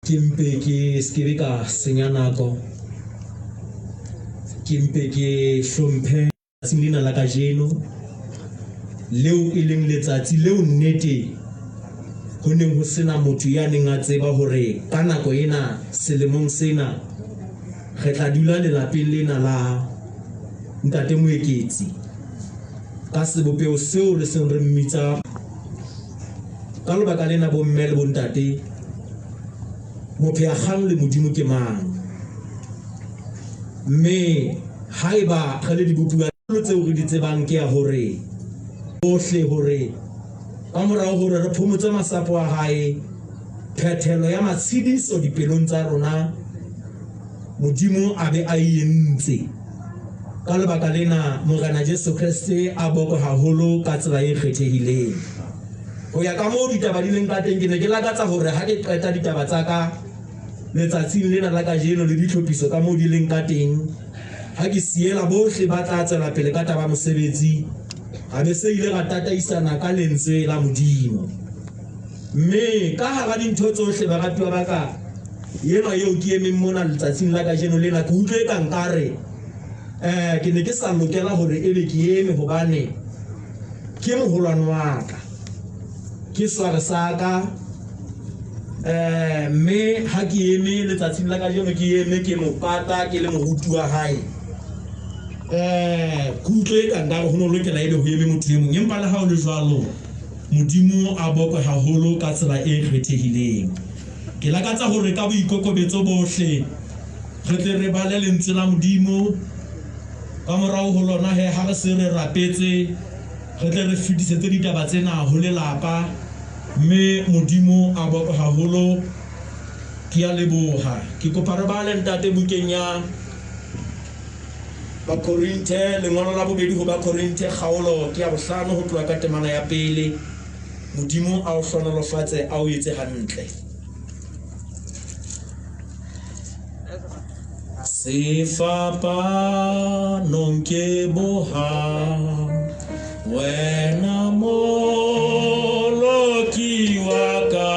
Ke mpe ke se ke be ka senya nako, ke mpe ke hlomphe letsatsing lena la kajeno leo e leng letsatsi leo nnete ho neng ho sena motho ya neng a tseba hore ka nako ena selemong sena re tla dula lelapeng lena la ntate Moeketsi ka sebopeho seo re seng re mmitsa. Ka lebaka lena bomme le bontate, motho ya kgang le Modimo ke mang? Mme haeba re le dibopuwa tseo re di tsebang ke ya hore bohle hore ka morao hore re phomotse masapo a hae, phethelo ya matshediso dipelong tsa rona Modimo a be a e entse. Ka lebaka lena, Morena Jesu Kreste a bokwe haholo ka tsela e kgethehileng. Ho ya ka moo ditaba di leng ka teng, ke ne ke lakatsa hore ha ke qeta ditaba tsa ka letsatsing lena la kajeno le ditlhophiso ka moo di leng ka teng, ha ke siela bohle ba tla tswela pele ka taba mosebetsi, ra be se ile ra tataisana ka lentswe la Modimo. Mme ka hara dintho tsohle, baratuwa ba ka, Enwa eo ke emeng mona letsatsing la kajeno lena, ke utlwe eka nkare ke ne ke sa lokela hore ebe ke eme hobane ke moholwane wa ka, ke sware sa ka. Mme ha ke eme letsatsing la kajeno ke eme ke mo pata ke le moruti wa hae. Ke utlwe eka nkare ho no lokela ebe ho eme motho e mong, empa le ha ho le jwalo, Modimo a bokwe haholo ka tsela e kgethehileng. Ke lakatsa hore ka boikokobetso bohle re tle re bale lentswe la Modimo. Ka morao ho lona he, ha re se re rapetse, re tle re fetisetse ditaba tsena ho lelapa, mme Modimo a bokwe haholo. Ke a leboha. Ke kopa re bale ntate bukeng ya Bakorinthe, lengolo la bobedi ho Bakorinthe, kgaolo ke ya bohlano ho tloha ka temana ya pele. Modimo a o hlohonolofatse, a o etse hantle. Sefapanong ke boha wena moloki wa ka,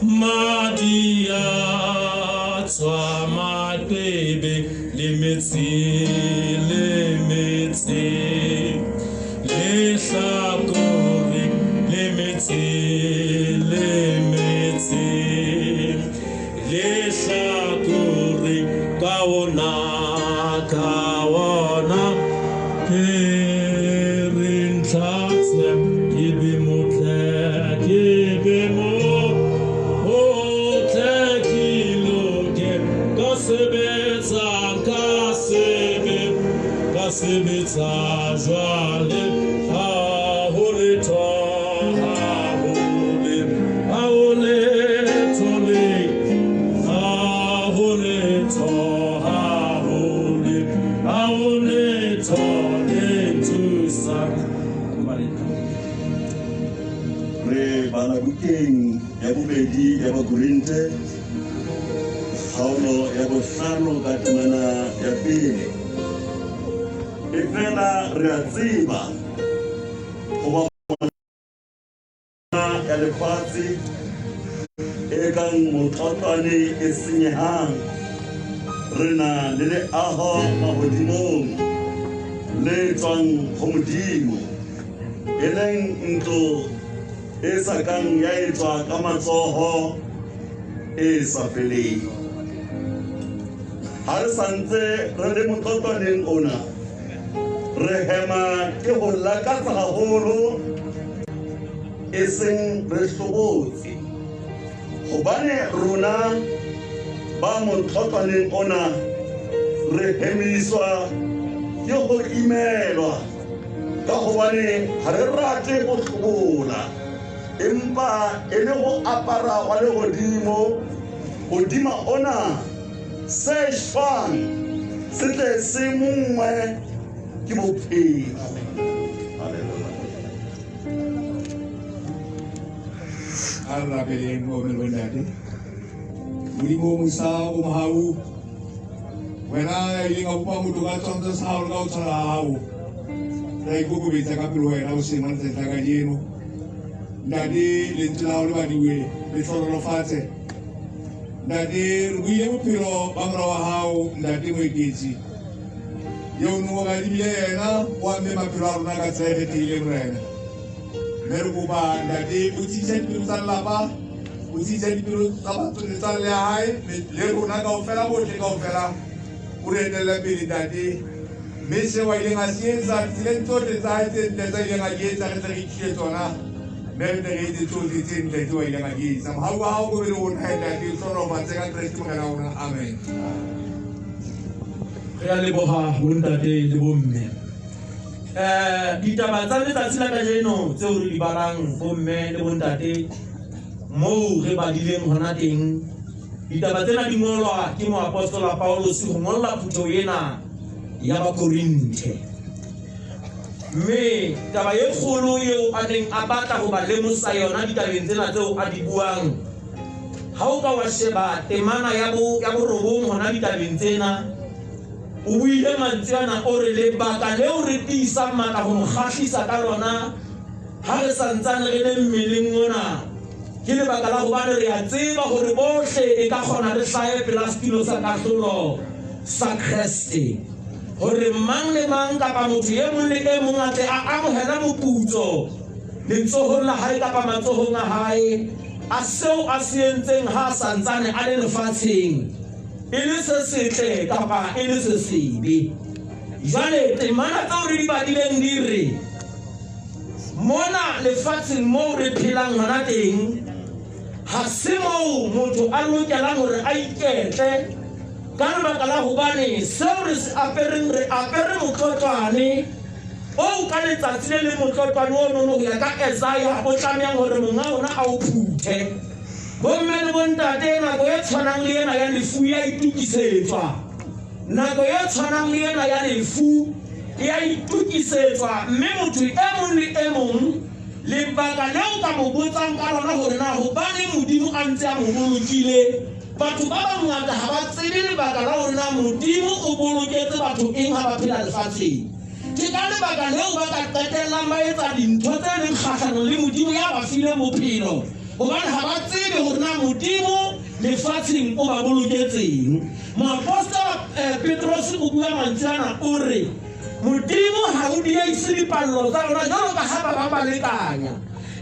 madi a tswa maqebe le metsi le metsi. Lehlakore le metse le metse lehlakore ka ona ka ona ke re ntlhatse ke be motle ke be motle ke loke ka sebetsa ka sebe ka sebetsa jwale ha ho letho ha ho le ha ho letho le ha ho letho ha ho le ha ho letho le nthusang. Re bala bukeng ya bobedi ya Bakorinthe kgaolo ya bohlano ka temana ya pele. Efela re a tseba goba ya lefatshe e kang motlotlwane e senyehang, re na le leaho mahodimong le tswang ho Modimo, e leng ntlo e sa kang ya etswa ka matsoho, e sa feleng. Ha re sa ntse re le motlotlwaneng ona, re hema ke ho lakatsa haholo, e seng re hlobotse, hobane rona ba motlotlwaneng ona re hemiswa ke ho imelwa, ka hobane ha re rate ho hlobola, empa e le ho apara wa lehodimo hodima ona se shwang se tle se monngwe ke bophelo. A re rapeleng bomme le bontate. Modimo o mosa o mohau, wena ya ileng a bopa motho ka tshwantsho sa hao le ka ho tshwana ha hao, re a ikokobetsa ka pele ho wena hoseng wa letsatsi la kajeno. Ntate, lentswe la hao le badiwe, le hlohonolofatse. Ntate, re buile bophelo ba mora wa hao, Ntate Moeketsi, eo o neng o kadimile yena, o amme maphelo a rona ka tsela e kgethehileng, Morena. Mme re kopa, Ntate, o tsheise dipelo tsa lelapa, o tsheise dipelo tsa metswalle ya hae, le rona kaofela, bohle kaofela, o re etelle pele, Ntate. Mme seo a ileng a se etsa tseleng tsohle tsa hae tse ntle tsa ileng a di etsa, re tle re ithute tsona, mme re tle re etse tsohle tse ntle tseo a ileng a di etsa. Mohau wa hao o be le rona, Ntate, o hlohonolofatse ka Kreste Morena wa rona. Amen. Re a leboha bontate le bomme. Ditaba tsa letsatsi la kajeno tseo re di balang bomme le bontate moo re badileng hona teng. Ditaba tsena di ngolwa ke moapostola Paulus ho ngolla phutheho ena ya Bakorinthe. Mme taba e kgolo eo a neng a batla ho ba lemosa yona ditabeng tsena tseo a di buang, ha o ka wa sheba temana ya bo ya borobong hona ditabeng tsena, o buile mantswe ana o re lebaka leo re tiisang matla ho mo kgahlisa ka lona ha re sa ntsane re le mmeleng ona, ke lebaka la hobane re a tseba hore bohle e ka kgona re hlahe pela setulo sa kahlolo sa Kreste, hore mang le mang kapa motho e mong le e mong a tle a amohele moputso letsohong la hae kapa matsohong a hae a seo a se entseng ha a sa ntsane a le lefatsheng, e le se setle kapa e le se sebe. Jwale temana tseo re di badileng di re mona lefatsheng moo re phelang hona teng, ha se moo motho a lokelang hore a iketle ka lebaka la hobane seo re se apereng, re apere motlotlwane oo ka letsatsi le leng motlotlwane ono ho ya ka Isaiah o tlamehang hore monga ona a o phuthe. Bomme le bontate, nako e tshwanang le ena ya lefu ya itokisetswa. Nako e tshwanang le ena ya lefu e a itokisetswa, mme motho e mong le e mong lebaka leo ka mo botsang ka lona hore na hobaneng Modimo a ntse a mo bolokile, batho ba bangata ha ba tsebe lebaka la hore na Modimo o boloketse batho eng ha ba phela lefatsheng. Ke ka lebaka leo ba ka qetellang ba etsa dintho tse leng kgahlanong le Modimo ya ba fileng bophelo, hobane ha ba tsebe hore na Modimo lefatsheng o ba boloketseng. Moapostola Petrose o bua mantswe ana o re Modimo ha o dieise dipallo tsa rona jwalo ka ha ba bang ba lekanya,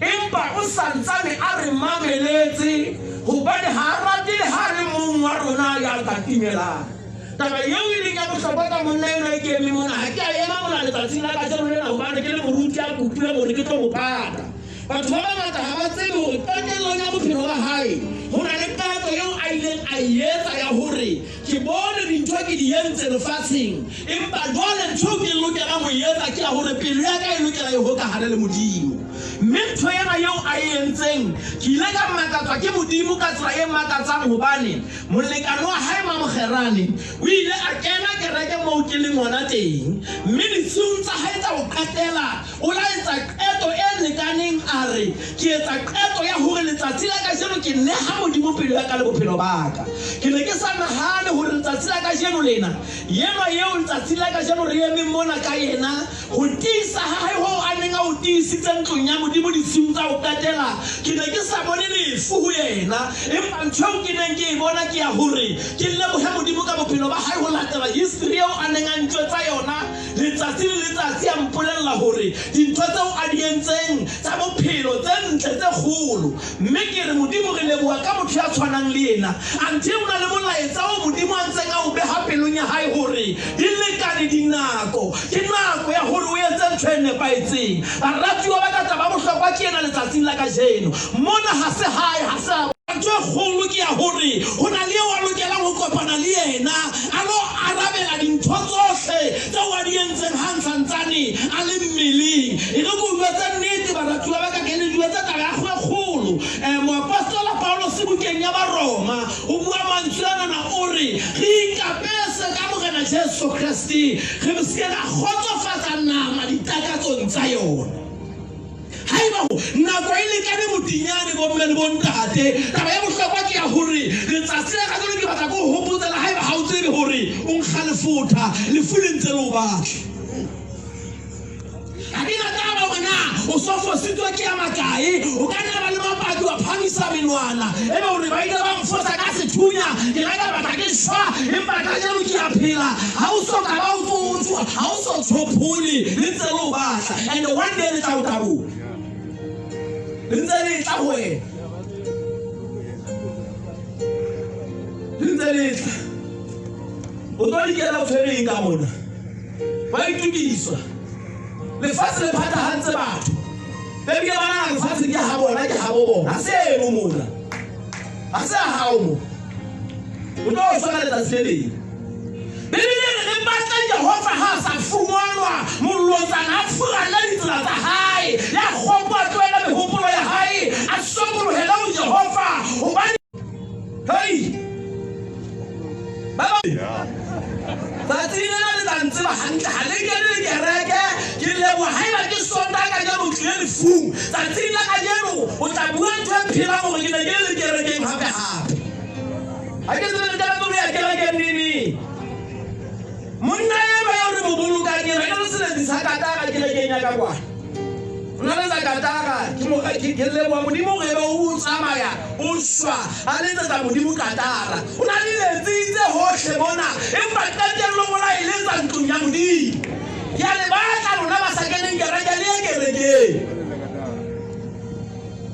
empa o santsane a re mameletse hobane ha a rate le ha le mong wa rona ya ka timelang. Taba eo e leng ya bohlokwa ka monna enwa e ke emeng mona, ha ke a ema mona letsatsing la kajeno lena hobane ke le moruti a kopile hore ke tlo mo pata. Batho ba bangata ha ba tsebe hore qetellong ya bophelo ba hae ho na le qeto eo a ileng a e etsa ya hore ke bone dintho ke di entse lefatsheng, empa jwale ntho eo ke lokelang ho e etsa ke ya hore pelo ya ka e lokela e hokahane le Modimo. Mme ntho ena eo a e entseng, ke ile ka makatswa ke Modimo ka tsela e makatsang hobane molekane wa hae Mamokgerane o ile a kena kereke moo ke leng hona teng, mme ditshiung tsa hae tsa ho qetela o la etsa qeto e lekaneng, a re, Ke etsa qeto ya hore letsatsi la kajeno ke neha Modimo pelo ya ka le bophelo ba ka. Ke ne ke sa nahane hore letsatsi la kajeno lena, yenwa eo letsatsi la kajeno re emeng mona ka yena, ho tiisa ha hae hoo a neng a ho tiisitse ntlong ya Modimo ditshiung tsa ho qetela, ke ne ke sa bone lefu ho yena. Empa ntho eo ke neng ke e bona ke ya hore ke lebohe Modimo ka bophelo ba hae ho latela history eo a neng a ntjwetsa yona letsatsi le letsatsi, a mpolella hore dintho tseo a di entseng tsa bophelo tse ntle tse kgolo. Mme ke re, Modimo, re leboha ka motho ya tshwanang le yena. Anthe o na le molaetsa oo Modimo a ntseng a o beha pelong ya hae hore di lekane dinako, ke nako ya hore o etse ntho e nepahetseng. Baratuwa ba ka, taba ya bohlokwa ke ena letsatsing la kajeno. Mona ha se hae, ha se ha. Ntho e kgolo ke ya hore ho na le eo a lokelang ho kopana le yena, a lo arabela dintho tsohle tseo a di entseng ha ntsantsane a le mmeleng. E re ke o jwetse nnete, baratuwa ba ka, ke le jwetse taba ya kgolo. Moapostola Paulose bukeng ya Baroma o bua mantswe anana, o re re ikapese ka Morena Jesu Kreste, re se ke ra kgotsofatsa nama ditakatsong tsa yona. Haeba ho nako e lekane motinyane, bomme le bontate, taba ya bohlokwa ke ya hore letsatsi la kajeno ke batla ke o hopotsa le haeba ha o tsebe hore o nkga lefotha, lefu le ntse le o batla. Ha ke na taba hore na o so fositswe ke ya makae, o ka nna ba le mapaki wa phamisa menwana ebe hore ba ile ba mfosa ka sethunya. nthunya, ke la ka batla ke shwa, empa kajeno ke a phela. Ha o so ka ba o tso ha o so tshophole, le ntse le o batla. And one day le tla o taboha. Le ntse le tla ho wena. Le ntse le tla. O tlo dikela o tshwere eng ka mona? Ba itukiswa. Lefatshe le phathahantse batho. Ba bile ba nahana lefatshe ke ha bona, ke ha bo bona. Ha se eno mona. Ha se a hao mo. O tlo shwa ka letsatsi le leng. Bibele e re re batle Jehova ha a sa fumanwa, molotsana a furalle ditsela tsa hae, ya kgopo a tlohele mehopolo ya hae, a sokolohele ho Jehova, hobane Hei! Ba ba Tsatsi lena le tla ntseba hantle ha le kene le kereke. Ke leboha haeba ke Sontaha kajeno o tlile lefung. Tsatsing la kajeno o tla bua ntho e phelang hore ke ne ke le le kerekeng hape hape. Ha ke tsebe le tlametse ho ya kerekeng neneng. Monna enwa eo re mo bolokang ena e le seletsi sa katara kerekeng ya ka kwana. Nna letsa katara, ke mo ke ke leboha Modimo hore ebe o tsamaya o shwa a letsetsa Modimo katara. O na le letsitse hohle mona, empa qetellong o la e letsa ntlong ya Modimo. Ke a le batla lona ba sa keneng kereke le ye kerekeng.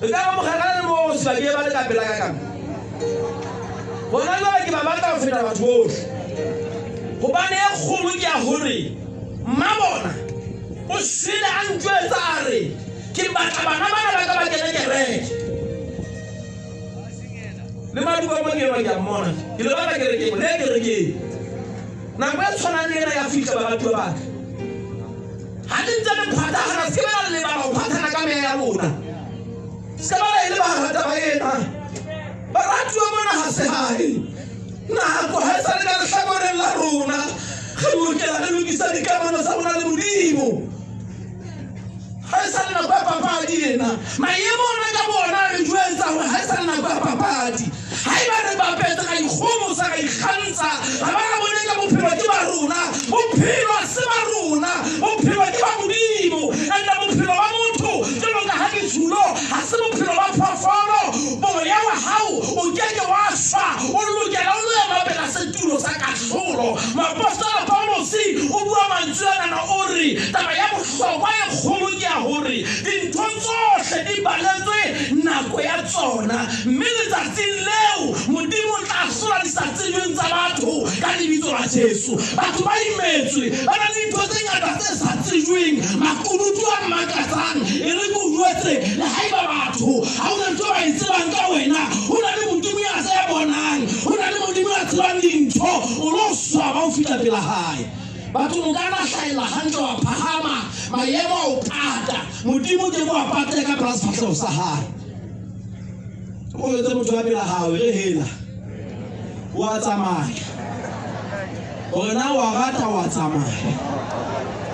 E ka ba mokgakala le moo sebakeng ba le ka pela ka ka. Hona jwale ke ba batla ho feta batho bohle. Hobane e kgolo ke ya hore mma bona o shwele a ntjwetsa a re ke batla bana bana ba ka ba kene kereke. Le maduka mo ke ke a mmona. Ke le batla kerekeng, le kerekeng. Nako e tshwanang le ena ya fihla baratuwa ba ka. Ha le ntse le phathahana, se ke ba la lebala ho phathana ka meya ya lona. Se ka ba la e lebala taba ena. Baratuwa mona ha se hae. Nako ha e sa le ka lehlakoreng la rona. Re lokela re lokisa dikamano tsa rona le Modimo. Ha e sa le nako ya papadi ena. Maemo ona ka bona re jwetsa hore ha e sa le nako ya papadi. Haeba re bapetse ra ikgomosa ra ikgantsha ra ba ra bone ka bophelo ke ba rona. Bophelo ha se ba rona, bophelo ke ba Modimo. And bophelo ba motho jwalo ka ha ke tjhulo ha se bophelo ba phoofolo. Moya wa hao o ke ke wa shwa, o lokela o lo ema pela setulo sa kahlolo. Moapostola Paulose o bua mantswe anana o re taba ya bohlokwa e kgolo ke ya hore dintho tsohle di baletswe nako ya tsona, mme letsatsing leo Modimo o tla ahlola di sa tsejweng tsa batho ka lebitso la Jesu. Batho ba imetswe, ba na le dintho tse ngata tse sa tsejweng, makunutu a makatsang. E re ke o jwetse, le haeba batho ha ho na ntho ba e tsebang ka wena, ho na le Modimo ya tse bonang, ho na le Modimo ya tsebang dintho. O lo swaba o fihla pela hae. Batho o ka na hlahella hantle wa phahama, maemo a o pata, Modimo ke mo a pate ka pela sefahleho sa hae. O jwetse motho wa pela hao re hela wa tsamaya, hore na wa rata wa tsamaya,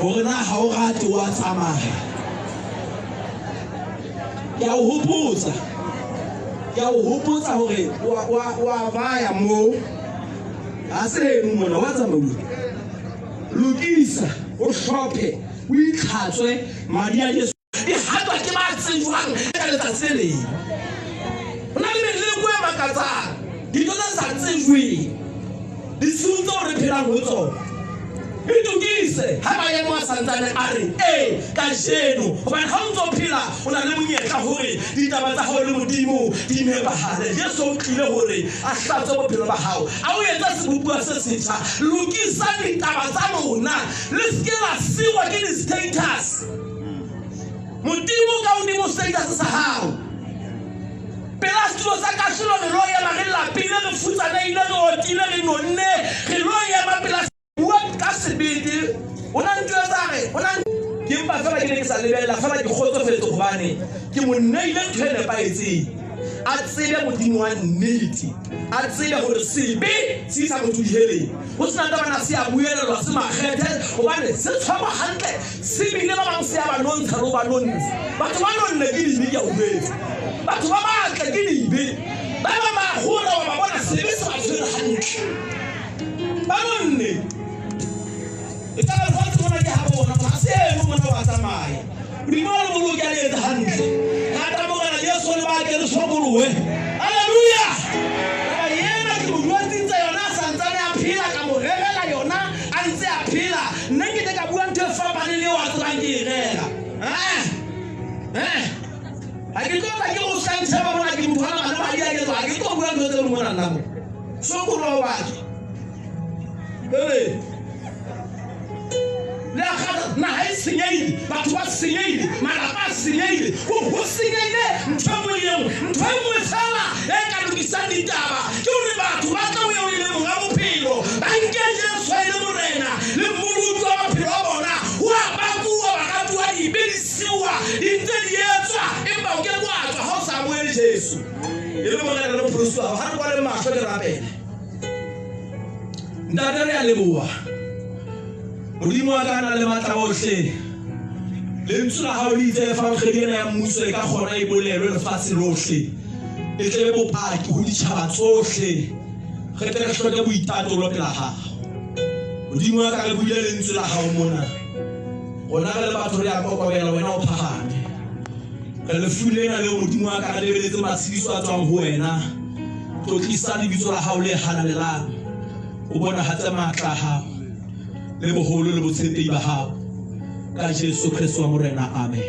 hore na ha o rate wa tsamaya. Ke a o hopotsa, ke a o hopotsa hore wa baya moo ha se heno mona wa tsamauwa. Lokisa, o hlophe, o itlhatswe madi a Jesu. Di hatwa ke ba tsejwang ka letsatsi le leng. Ho na le meleko e makatsang, dintho tse sa tsejweng, ditshiu tseo re phelang ho tsona. Itokise ha maemo a santsane a re ee kajeno, hobane ha o ntso phela o na le monyetla hore ditaba tsa hao le Modimo di nepahale. Jesu o tlile hore a hlatswe bophelo ba hao, a o etse sebopuwa se setjha. Lokisang ditaba tsa lona, le se ke la siwa ke di-status. Modimo ka hodimo status sa hao. Pela setulo sa kahlolo re lo ema re lapile, re futsanehile, re otile, re nonne, re lo ema pela. Bua ka sebete, o na ntjwetsa re, o na ke mpa fela ke ne ke sa lebella fela ke kgotsofetse hobane ke mo neile ntho e nepahetseng. A tsebe Modimo wa nnete, a tsebe hore sebe se isa motho diheleng. Ho sena taba na se a buelelwa se makgethe hobane se tshwarwa hantle se bile ba bang se a ba nontsha le ho ba nontsha. Batho ba nonne ke dibe ke a o jwetsa. Batho ba batle ke dibe. Ba bang ba gola wa ba bona sebe se ba tshwere hantle. Ba nonne. E ka ba lefatshe mona ke ha bona ha se eno mona wa tsamaya. Modimo a le boloke a le etse hantle. Rata Morena Jesu le ba ke re sokolohe. Haleluya! Taba ena ke Ha ke tlo tla ke go sa ntsheba mona ke motho ana le madi a ke tswa. Ha ke tlo bua ntho tse mona nna mo. Sokolo wa batho. Bebe. Le a kgatha naha e senyehile, batho ba senyehile, malapa a senyehile, ho senyehile ntho e nngwe le e nngwe. Ntho e nngwe fela e ka lokisang ditaba ke hore batho ba tla ho eo e leng monga bophelo, ba nke Jesu e le Morena le Mmoloki wa maphelo a bona. Ho a bakuwa, baratuwa, dibe di siuwa di ntse di etswa, empa o ke ke wa tswa ha o sa amohele Jesu e le Morena le Mopholosi wa hao. Ha re kwaleng mahlo ke rapele. Ntate, re a leboha. Modimo wa ka na le matla ohle. Lentswe la hao le itse evangeli ena ya mmuso e ka kgona e bolelwe lefatshe lohle. E tle be bopaki ho ditjhaba tsohle. Re tle re hloke boitatolo pela hao. Modimo wa ka re buile lentswe la hao mona. Rona re le batho re a kokobela wena o phahame. Re lefung lena leo Modimo wa ka re lebeletse matshediso a tswang ho wena. Tlotlisa lebitso la hao le halalelang. O bonahatse matla a hao le boholo le botshepehi ba hao. Ka Jesu Kreste wa Morena, amen.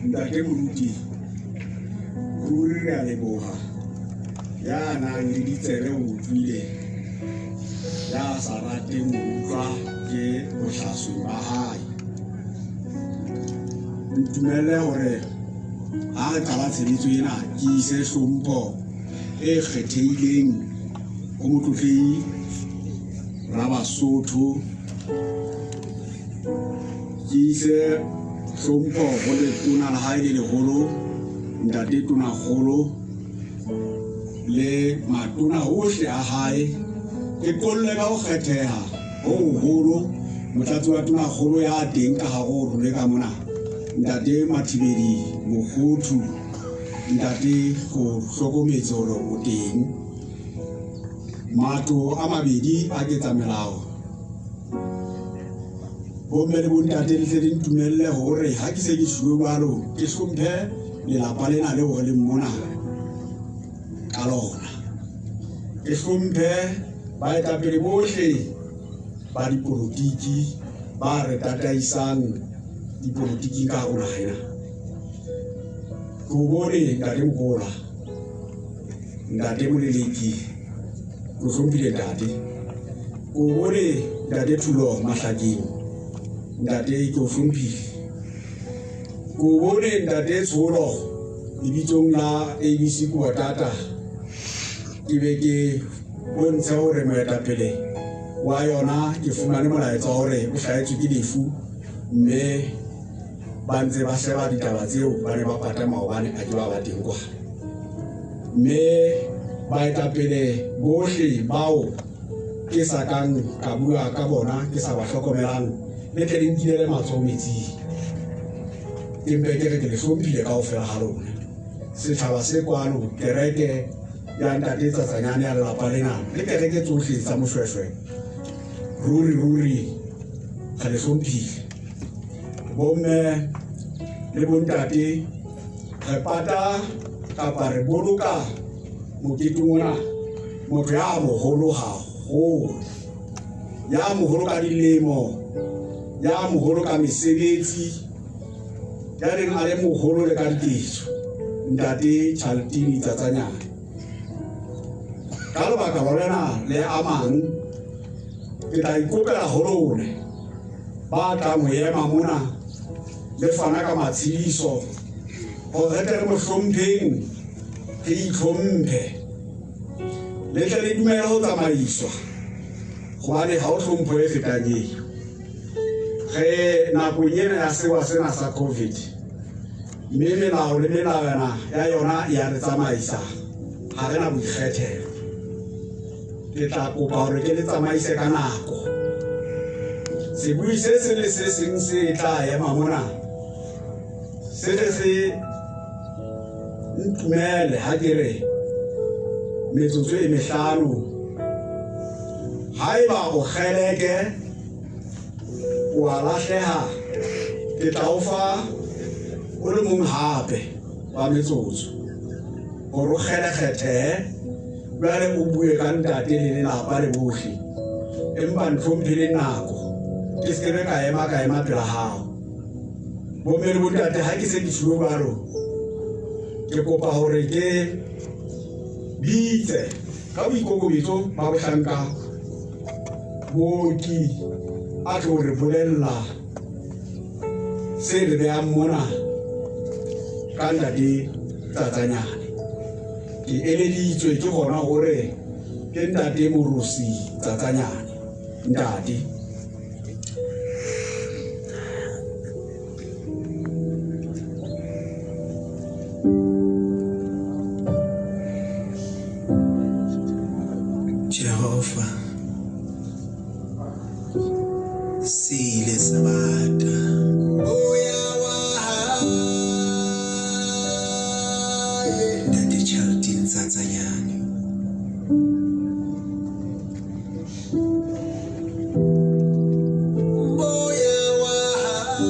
Ntate Moruti, ruri re a leboha. Ya nang le ditsebe o utlwile, ya sa rateng ho utlwa ke bohlasweng ba hae. Ntumelle hore ha re qala tshebetso ena ke ise hlompho e kgethehileng ho Motlotlehi Rabasotho, ke ise hlompho ho letona la hae le leholo Ntate Tonakgolo le matona ohle a hae. Ke qolle ka ho kgetheha ho hoholo motlatsi wa Tonakgolo ya teng ka hare ho rona ka mona, Ntate Mathibedi Mokgothu. Ntate, go hlokometse hore o teng. Matlo a mabedi a ketsamelao, bomme le bontate, le tle le ntumelle hore ha ke se ke tjhuwe jwalo ke hlomphe lelapa lena leo re leng mona ka lona. Ke hlomphe baetapele bohle ba dipolotiki ba re tataisang dipolotiking ka hare ho naha ena. Ke o bone Ntate Mokola, Ntate Moleleki, ke o hlomphile ntate. Ke o bone Ntate Thulo Mahlakeng, ntate ke o hlomphile. Ke o bone Ntate Tsholo lebitsong la ABC Kuatata, ke be ke bontshe hore moetapele wa yona ke fumane molaetsa hore o hlahetswe ke lefu, mme ba ntse ba sheba ditaba tseo ba ne ba pata maobane a ke ba ba teng kwa. Mme baetapele bohle bao ke sa kang ka bua ka bona, ke sa ba hlokomelang, le tle le nkilele matsoho metsing. Ke mpe ke re ke le hlomphile kaofela ha lona. Setjhaba se kwano, kereke ya Ntate Tsatsanyane ya lelapa lena le kereke tsohle tsa Moshweshwe, ruri ruri re le hlomphile. Bomme le bontate, re pata kapa re boloka moketeng ona motho ya moholo haholo, ya moholo ka dilemo, ya moholo ka mesebetsi, ya neng a le moholo le ka diketso, Ntate Charltini Tsatsanyane. Ka lebaka lona le a mang, ke tla ikopela ho lona ba tlang ho ema mona le fana ka matshediso hore re tle re mo hlompheng, re itlhomphe, le tle le dumele ho tsamaiswa, hobane ha o hlompho e fetang eo. Re nakong ena ya sewa sena sa COVID, mme melao le melawana ya yona ya re tsamaisa, ha re na boikgethelo. Ke tla kopa hore ke le tsamaise ka nako. Sebui se seng le se seng se tla ema mona se tle se ntumele ha ke re metsotso e mehlano. Haeba o kgeleke o a lahleha, ke tla o fa o le mong hape wa metsotso gore o kgelekgethehe jwale o bue ka ntate le lelapa le bohle empa ntlhomphe le nako ke se kebe ka ema ka ema pela hao bomme le bontate ha ke se ke tjhuo jwalo ke kopa hore ke bitse ka boikokobetso ba bohlanka mooki a tlo re bolella se re behang mona ka ntate Tsatsanyane ke eleditswe ke gona gore ke ntate Morosi Tsatsanyane ntate. Jehova se ile sa bata. Moya wa hae. Ntate Charlton Tsatsanyane. Moya wa hae.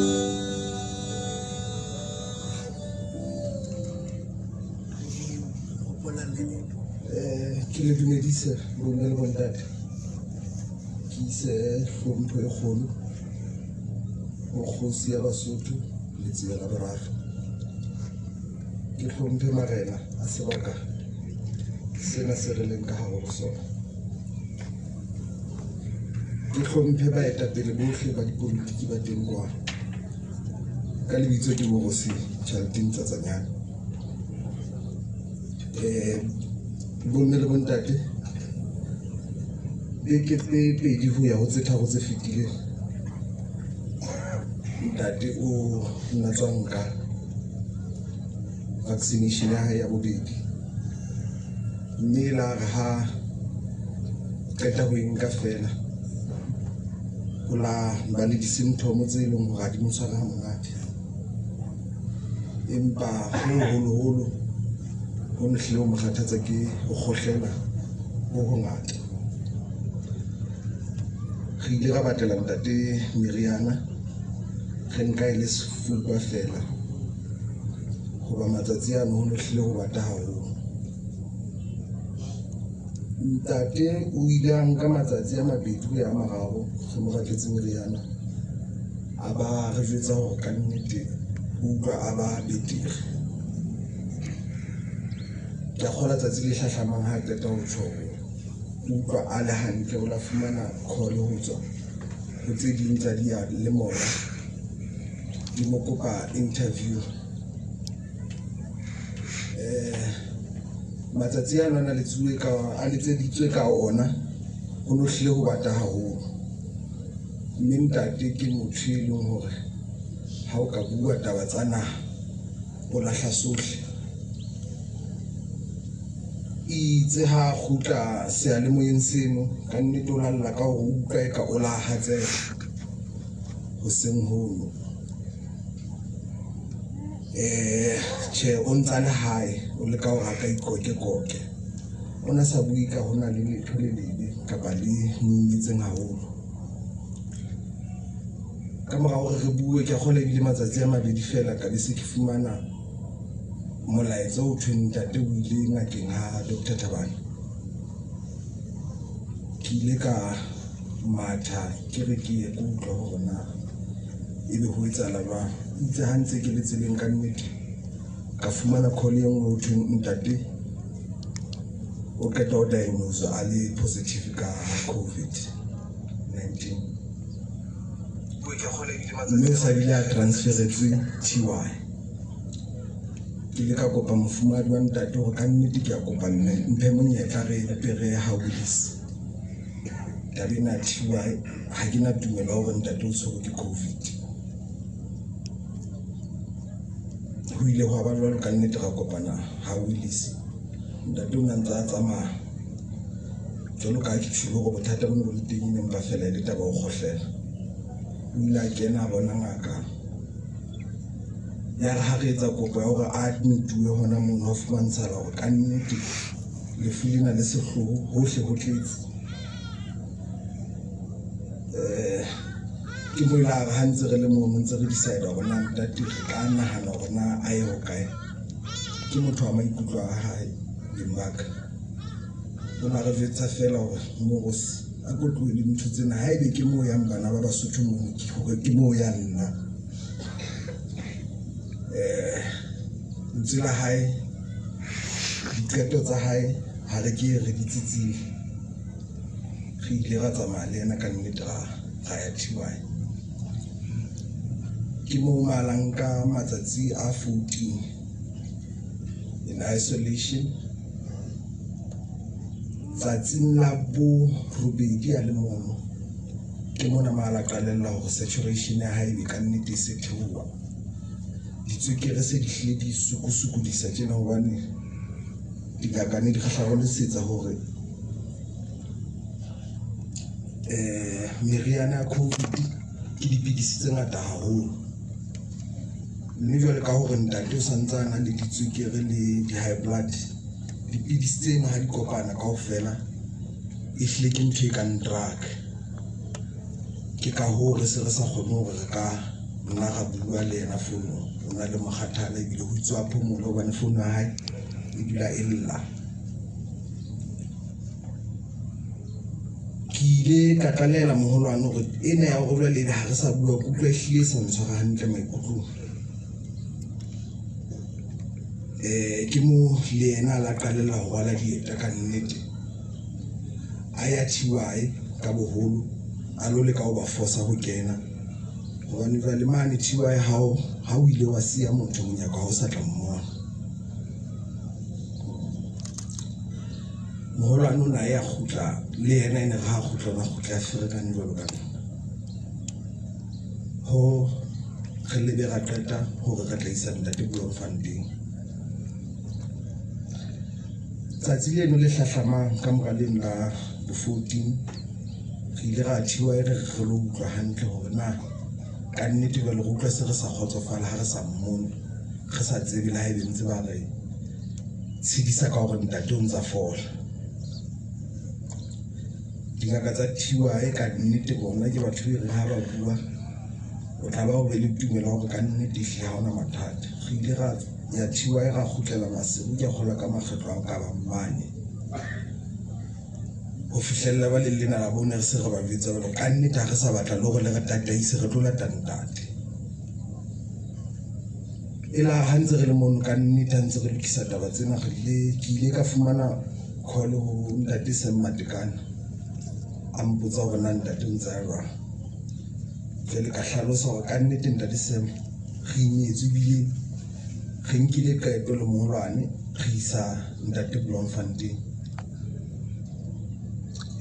Ke le dumedise bomme le bontate ke ise hlompho e kgolo ho kgosi ya Basotho Letsie la Boraro. Ke hlomphe marena a sebaka sena se re leng ka hare ho sona. Ke hlomphe baetapele bohle ba dipolitiki ba teng kwano. Ka lebitso ke Borosi Charlton Tsatsanyane. Eh bomme le bontate beke tse pedi ho ya ho tse tharo tse fetileng ntate o nna tswa nka vaccination ya hae ya bobedi mme la re ha qeta ho e nka fela ho la ba le di-symptom tse leng hore ha di mo tshware ha monate empa ho holoholo ho ne hlile ho mo kgathatsa ke ho kgohlela ho hongata. Re ile ra batlela ntate meriana re nka e le sefuba fela hoba matsatsi ano ho ne hlile ho bata haholo. Ntate o ile a nka matsatsi a mabedi ho ya a mararo re mo batletse meriana a ba re jwetsa hore ka nnete o utlwa a ba betere. Ke a kgola tsatsi le hlahlamang ha a qeta ho tjho hore o utlwa a le hantle o la fumana call ho tswa ho tse ding tsa diyalemoya di mo kopa interview. Eh matsatsi ano a na letsuwe ka a letseditswe ka ona ho no hlile ho bata haholo mme ntate ke motho e leng hore ha o ka bua taba tsa naha o lahla sohle itse ha kgutla seyalemoyeng seno ka nnete o lalla ka hore o utlwa eka o la hatsela hoseng hono. Eh tjhe o ntsa le hae o leka hore a ka ikoke-koke o na sa bue ka hona le letho le lebe kapa le mo imetseng haholo. Ka mora hore re bue ke a kgolwa ebile matsatsi a mabedi fela ka be se ke fumana molaetsa o thweng ntate o ile ngakeng ha Doctor Thabane. Ke ile ka matha ke re ke ye ke utlwa hore na ebe ho etsahala jwang. Itse ha ntse ke le tseleng ka nnete ka fumana call e nngwe ho thweng ntate o qeta ho diagnose a le positive ka COVID-19 mme o sa bile a transferetswe TY. Ke ile ka kopa mofumahadi wa ntate hore ka nnete ke a kopa mme mphe monyetla re mpe re ye ha Willis. Taba ena ya TY ha ke na tumelo ya hore ntate o tshwerwe ke COVID. Ho ile hwa ba jwalo ka nnete ra kopana ha Willis. Ntate o ne a ntse a tsamaya jwalo ka ha ke tjhulo hore bothata bo ne bo le teng e ne mpa fela e le taba ho kgohlela. O ile a kena a bona ngaka ya re ha re etsa kopo ya hore a admituwe hona mono ha fumantshala hore ka nnete lefu lena le sehloho hohle ho tletse. Ke mo ile a re ha ntse re le mono ntse re decide hore na ntate re ka nahana hore na a ye hokae. Ke motho wa maikutlo a hae beng ba ka. O na re jwetsa feela hore Moros a ko tlohele ntho tsena haebe ke moo yang bana ba Basotho mono ke hore ke moo yang nna. Eh lentswe la hae diqeto tsa hae ha re ke re di tsitsile. Re ile ra tsamaya le yena ka nnete ra ra ya TY. Ke moo malang ka matsatsi a 14 in isolation. Tsatsing la borobedi a le mono ke mona ma la qalella hore saturation ya hae ebe ka nnete e se theoha. Ditswekere se di hlile di sukusukodisa tjena hobane dingaka ne di re hlalosetsa hore meriana ya COVID ke dipidisi tse ngata haholo. Mme jwale ka hore ntate o santse a na le ditswekere le di-high blood, dipidisi tseno ha di kopana kaofela e hlile ke ntho e kang drug. Ke ka hoo re se re sa kgone hore re ka nna ra bua le yena founong. O na le mokgathala ebile ho itswe a phomole hobane founu ya hae e dula e lla. Ke ile ka tlalehela moholwane hore ena ya hore jwale ebe ha re sa bua ke utlwa ehlile e sa ntshwara hantle maikutlong. Ke mo le yena a la qalella ho rwala dieta ka nnete. A ya TY ka boholo a lo leka ho ba fosa ho kena hobane jwale mane TY ha o ile wa siya motho monyako ha o sa tla mmona. Moholwane o na ya kgutla le yena ene re ha kgutla ona kgutla a ferekane jwalo ka nna. Ho re lebe ra qeta hore re tla isa ntate Bloemfontein. Tsatsi leno le hlahlamang ka mora leno la bo 14 re ile ra TY re re lo utlwa hantle hore na ka nnete jwale re utlwa se re sa kgotsofala ha re sa mmone re sa tsebe le haebe ntse ba re tshedisa ka hore ntate o ntsa fola. Dingaka tsa TY ka nnete bona ke batho be reng ha ba bua o tla ba o be le tumelo ya hore ka nnete ehlile ha hona mathata. Re ile ra ya TY ra kgutlela Maseru ke a kgolwa ka makgetlo a ka bang mane. Ho fihlella ba le lena la bone re se re ba jwetsa hore ka nnete ha re sa batla le hore le re tataise re tlo lata ntate. E la ha ntse re le mono ka nnete ha ntse re lokisa taba tsena re ile ke ile ka fumana call ho ntate Sam Matekane a mpotsa hore na ntate o ntse a jwang. Jwale ka hlalosa hore ka nnete ntate Sam re imetswe ebile re nkile qeto le moholwane re isa ntate Bloemfontein.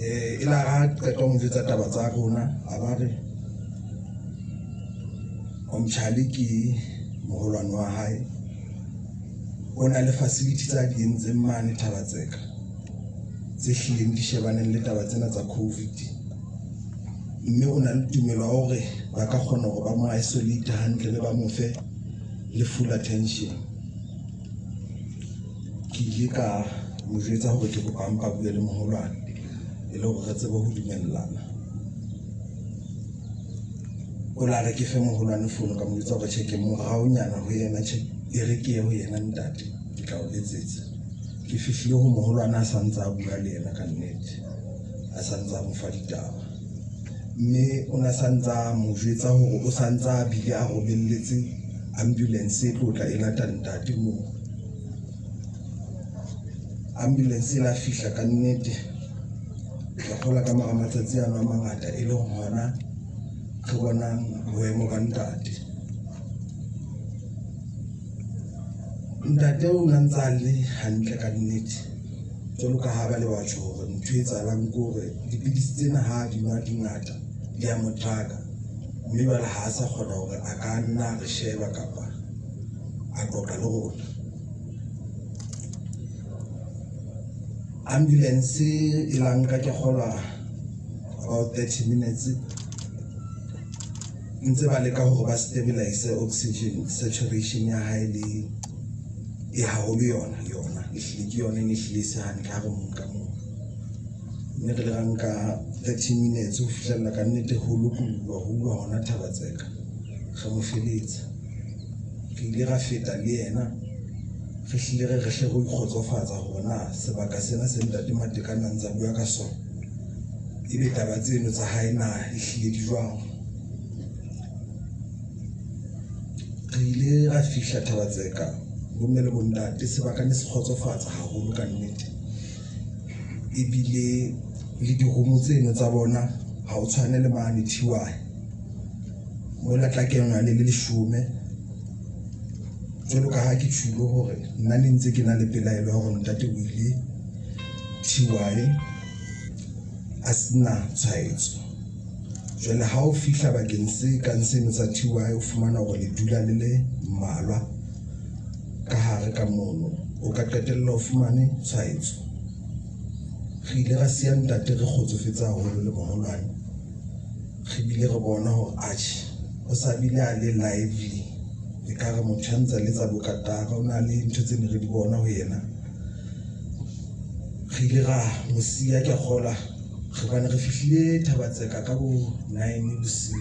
E la ha qeta ho mo jwetsa taba tsa rona a ba re Omtjhale ke moholwane wa hae o na le facility tsa di entseng mane Thabatseka tse hlileng di shebaneng le taba tsena tsa COVID mme o na le tumelo ya hore ba ka kgona hore ba mo isolate hantle le ba mo fe le full attention. Ke ile ka mo jwetsa hore ke kopa mpa bue le moholwane e le hore re tsebe ho dumellana. O la re ke fe moholwane fono ka mo jwetsa hore tjhe ke moraonyana ho yena tjhe e re ke ye ho yena ntate ke tla o letsetsa. Ke fihlile ho moholwane a santse a bua le yena ka nnete a santse a mo fa ditaba mme o na santse a mo jwetsa hore o santse a bile a romelletse ambulance e tlo tla e lata ntate moo. Ambulance e la fihla ka nnete ke kgolwa ka mora matsatsi ano a mangata e le hona re bonang boemo ba ntate. Ntate o na ntse a le hantle ka nnete jwalo ka ha ba le batho hore ntho e etsahalang ke hore dipidisi tsena ha di nwa di ngata di a mo drug-a mme jwale ha a sa kgona hore a ka nna a re sheba kapa a qoqa le rona. Ambulance e la nka ke kgolwa about 30 minutes ntse ba leka hore ba stabilize oxygen saturation ya hae le e haholo yona yona ehlile ke yona e ne ehlile e se hantle ha re mo nka moo. Mme re le ra nka 30 minutes ho fihlella ka nnete ho lokoloha ho uwa hona Thaba-Tseka. Re mo feletsa. Re ile ra feta le yena re hlile re re hle re ikgotsofatsa hore na sebaka sena se ntate Matekane a ntsa bua ka sona ebe taba tseno tsa hae na ehlile di jwang. Re ile ra fihla Thaba-Tseka bomme le bontate sebaka ne se kgotsofatsa haholo ka nnete. Ebile le diromo tseno tsa bona ha o tshwane le mane Thiwae. Mola tla kenwa le le leshome jwalo ka ha ke tjhulo hore nna ne ntse ke na le pelaelo ya hore ntate o ile Thiwae a sena tshwaetso. Jwale ha o fihla bakeng se kang seno sa Thiwae o fumana hore le dula le le mmalwa ka hare ka mono, o ka qetella o fumane tshwaetso. Re ile ra siya ntate re kgotsofetse haholo le moholwane. Re bile re bona hore atjhe o sa bile a le lively, ekare motho ya ntsa letsa bokatara, o na le ntho tse ne re di bona ho yena. Re ile ra mo siya ke a kgolwa hobane re fihlile Thaba-Tseka ka bo 9 bosiu.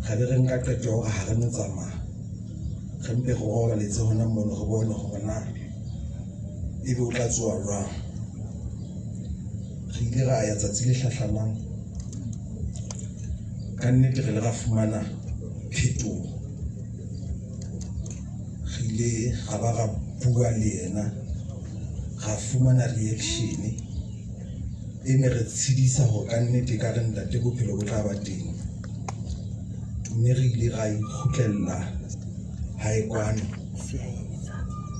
Ra be re nka qeto ya hore ha re no tsamaya, re mpe re robaletse hona mono re bone hore na ebe o tla tsoha jwang. Re ile ra ya tsatsi le hlahlamang ka nnete re le ra fumana phetoho. Re ile ra ba ra bua le yena, ra fumana reaction e ne re tshedisa hore ka nnete ka re ntate bophelo bo tla ba teng. Mme re ile ra ikgutlella hae kwano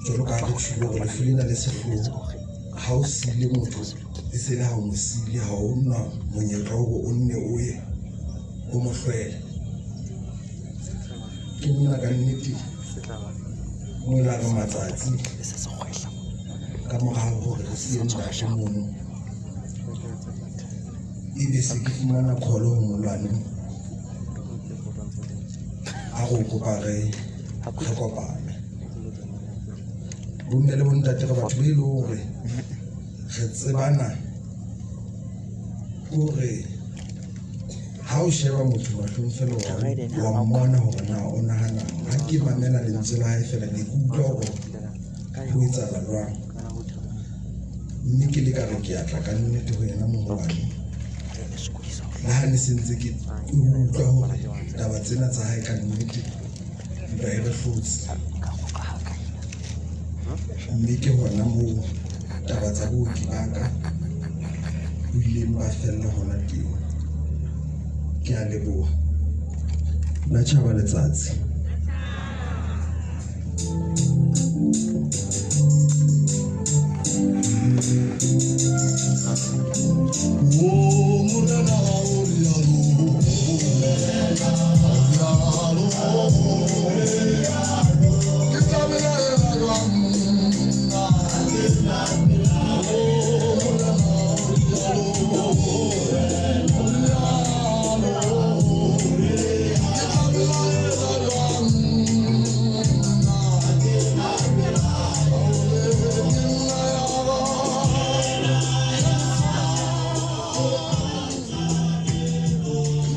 jwalo ka ha re tjhulo hore lefu lena le sehloho. Ha o siile motho e se le ha o mo siile, ha o na monyetla wa hore o nne o ye o mo hlwele. Ke mona ka nnete mo la re matsatsi ka mora hore re siye ntate mono, ebe se ke fumana call ho molwane a re o kopa re re kopane. Bomme le bontate re batho be e le hore re tsebana hore ha o sheba motho mahlong fela wa mmona hore na o nahanang. Ha ke mamela lentswe la hae fela ne ke utlwa hore ho etsahala jwang. Mme ke le ka re ke a tla ka nnete ho yena moholwane. Le ha ne se ntse ke utlwa hore taba tsena tsa hae ka nnete ntwa e re hlotse. Mme ke hona moo taba tsa booki ba ka bo ileng ba fella hona teng. Ke a leboha. La tjhaba letsatsi.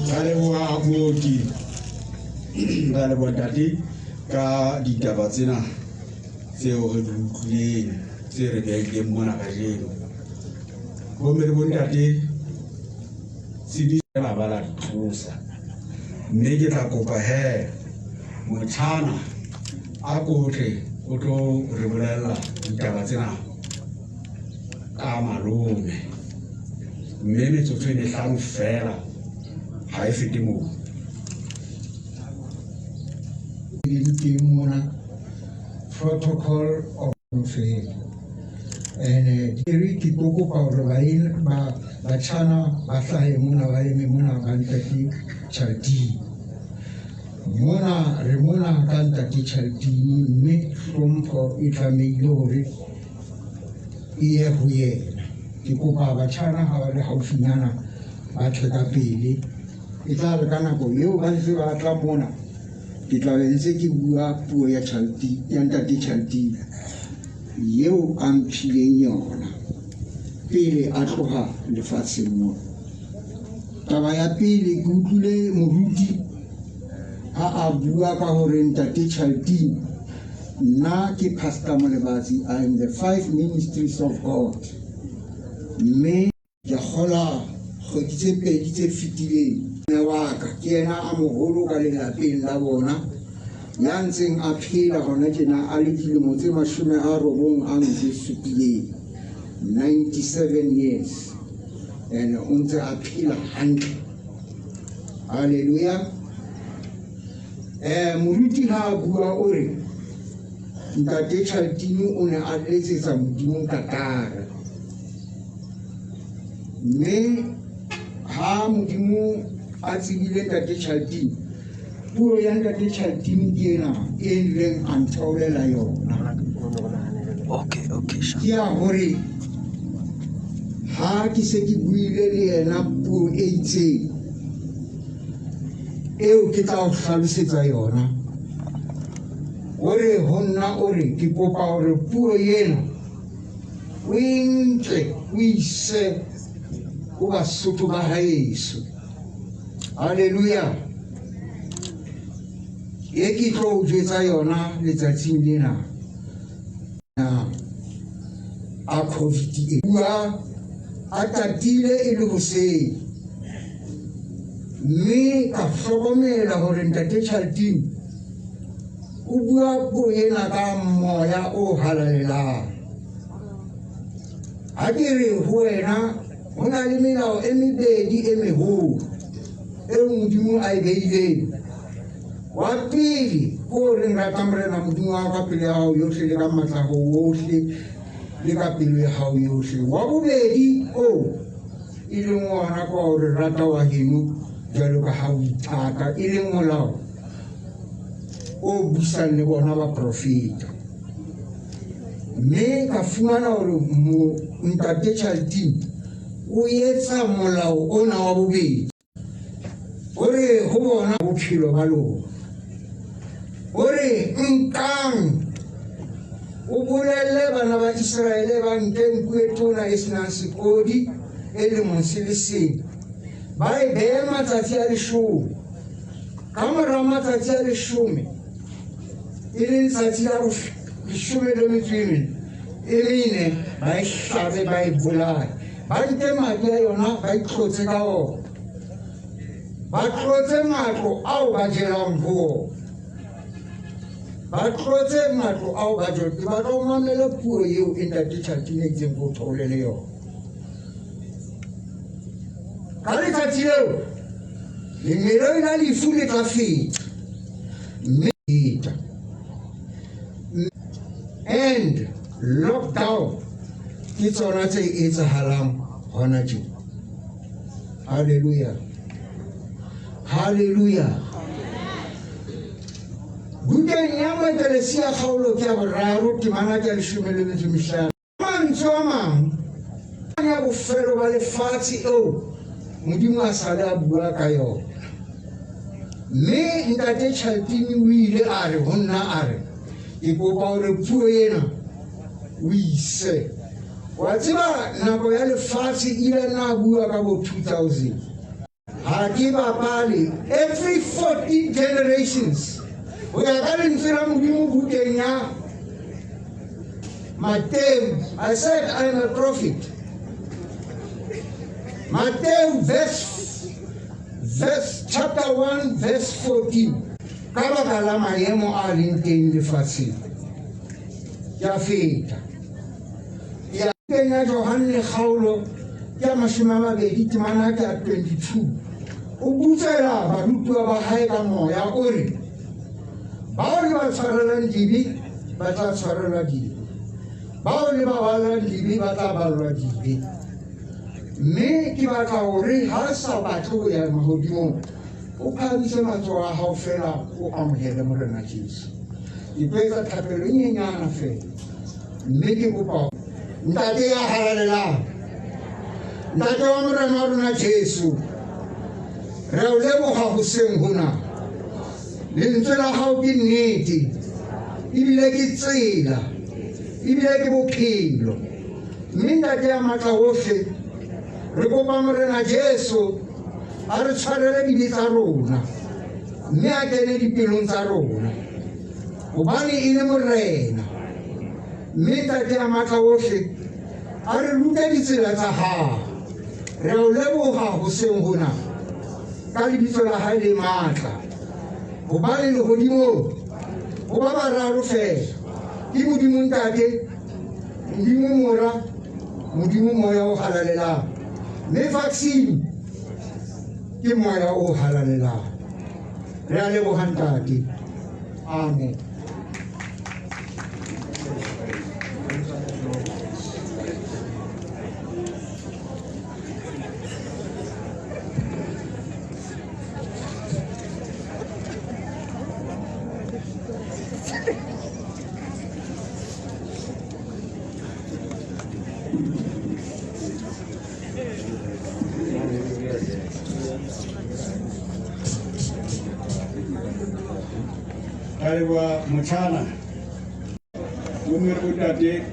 Ra leboha mooki, ra leboha ntate ka ditaba tsena tseo re di utlwileng tse re behileng mona kajeno. Bomme le bontate tsebiso la ba la di tlosa, mme ke tla kopa he motjhana a kotle o tlo re bolella ditaba tsena ka malome, mme metsotso e mehlano fela ha e fete moo. Leng teng mona protocol of fela ene ke ke tlo kopa hore ba batjhana ba hlahe mona ba eme mona ba ntate Chaldini mona re mona ka ntate Chaldini mme hlompho e tlamehile hore e ye ho yena. Ke kopa batjhana ha ba le haufinyana ba tle ka pele, e tla re ka nako eo ba ntse ba tla mona ke tla be ntse ke bua puo ya Chalti ya ntate Chaltini eo a mphileng yona. pele a tloha lefatsheng mona. Taba ya pele ke utlwile moruti ha a bua ka hore ntate Chaltine nna ke Pastor Molebatsi I am the five ministries of God mme ke kgola kgwedi tse pedi tse fetileng mme wa ka ke yena a moholo ka lelapeng la bona ya ntseng a phela hona tjena a le dilemo tse 97 97 years and o ntse a phela hantle halleluja um moruti ha a bua o re ntate Chaltini o ne a letsetsa modimo katara mme ha modimo a tsebile ntate Chaltini puo ya ntate Chaltini ke ena e ileng a ntheolela yona Okay, okay, sure. ke ya hore ha ke se ke buile le yena puo e itseng eo ke tla o hlalosetsa yona o re ho nna o re ke kopa hore puo ena o e nke o ise ho Basotho ba haeso halleluja e ke tlo o jwetsa yona letsatsing lena a covid e bua a tatile e le hoseng mme ka hlokomela hore ntate Chaltine o bua puo ena ka moya o halalelang ha ke re ho wena ho na le melao e mebedi e meholo eo modimo a e beileng wa pele ke o reng rata morena modimo wa ka pelo ya gago yohle le ka matla go ohle le ka pelo ya gago yohle wa bobedi o e leng ona kwa o re rata wa heno jwalo ka ha o ithata e leng molao o busang le bona baprofeta mme ka fumana hore ntate Chaltine o etsa molao ona wa bobedi o re ho bona bophelo ba lona o re nkang o bolelle bana ba Iseraele ba nke nku e tona e senang sekodi e lemong se le seng ba e behe matsatsi a leshome ka mora matsatsi a leshome e le letsatsi la leshome le metso e mene e mene ba e hlabe ba e bolaye ba nke madi a yona ba itlotse ka ona ba tlotse matlo ao ba jelang ho ona ba tlotse matlo ao ba jelang ke batla o mamele puo eo e ntate Chaltine itseng ko theolele yona ka letsatsi leo lengeloi la lefu le tla feta mme feta and lockdown ke tsona tse etsahalang hona tje halleluja halleluja bukeng ya moekelesia kgaolo ke ya boraro temana ke ya leshome le metso mehlano mantswe a mang ya bofelo ba lefatshe eo modimo a sale a bua ka yona mme ntate Chaltini o ile a re ho nna a re ke kopa hore puo ena o ise wa tseba nako ya lefatshe ile nna a bua ka bo 2000 ha ke bapale every 14 generations ho ya ka lentswe la modimo bukeng ya Matthew I said I am a prophet Matthew verse verse chapter 1 verse 14 ka baka la maemo a leng teng lefatsheng ke a feta ya teng ya Johanne kgaolo ya 20 temana ke ya 22 o butsela barutiwa ba hae ka moya o re bao le ba tshwarelang dibe ba tla tshwarelwa dibe bao le ba ballang dibe ba tla ballwa dibe mme ke batla hore ha re sa batle ho ya mahodimong o phahamise matsoho a hao fela o amohele morena Jesu ke tlo etsa thapelo e nyenyana fela mme ke kopa ntate ya halalelang ntate wa morena wa rona Jesu re o leboga hoseng hona lentswe la hao ke nnete ebile ke tsela ebile ke bophelo. Mme Ntate ya matla ohle, re kopa Morena Jesu a re tshwarele dibe tsa rona mme a kene dipelong tsa rona, hobane e le Morena. Mme Ntate ya matla ohle a re rute ditsela tsa hao. Re a o leboha hoseng hona ka lebitso la hae le matla, hobane lehodimong ho ba bararo feela, ke Modimo Ntate, Modimo Mora, Modimo Moya o Halalelang, mme vaccine ke Moya o Halalelang. Re a leboha Ntate. Amen. Ka leboha motjhana bomme le bontate.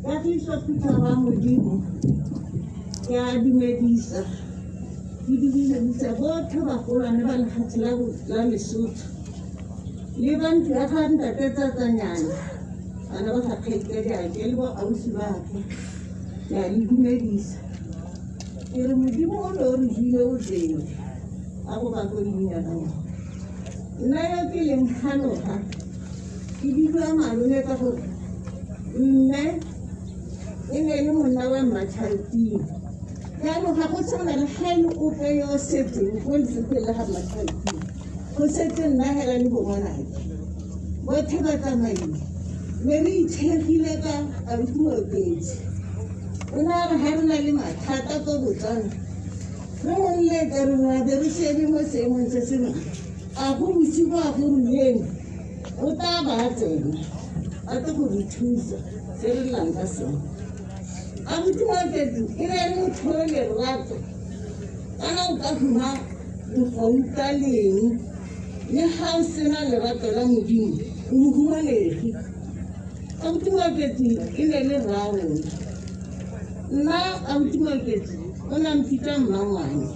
Kagiso Phutha wa Modimo, ke a dumedisa, ke dumedisa botlhe bagolwane ba lefatshe la Lesotho le ba ntlo ya ga ntate Tsatsanyana, bana ba ga kgaitsadiake le bo ausi ba ka, ke a le dumedisa. Ke re Modimo o ne o re hile o teng, a go ba ko leina la ngwana. Nna yo ke leng ganoga, ke bidiwa malome ka gore mme e ne le monna wa Mmatšhalting. Jaanong ga go tshwana le ga e le ope yo o setseng ko lefokeng la ga Mmatšhalting, go setse nna hela le bongwanake botlhe ba tsamaile. Ne re itshegile ka abuti Mooketsi, o ne a re ga re na le mathata ko Botswana re mo lletse, re ra be re shebe mo seemong se se a go bosigo a go rileng o tla ba tsena a tle go re thusa se re llang ka sone. Abuti Mooketsi e ne le motho o lerato, kana o ka huma dikgouta leng le ga o sena lerato la Modimo o mohumanegi. Abuti Mooketsi e ne le rrarona. Nna abuti Mooketsi o ne a mpitsa mmangwane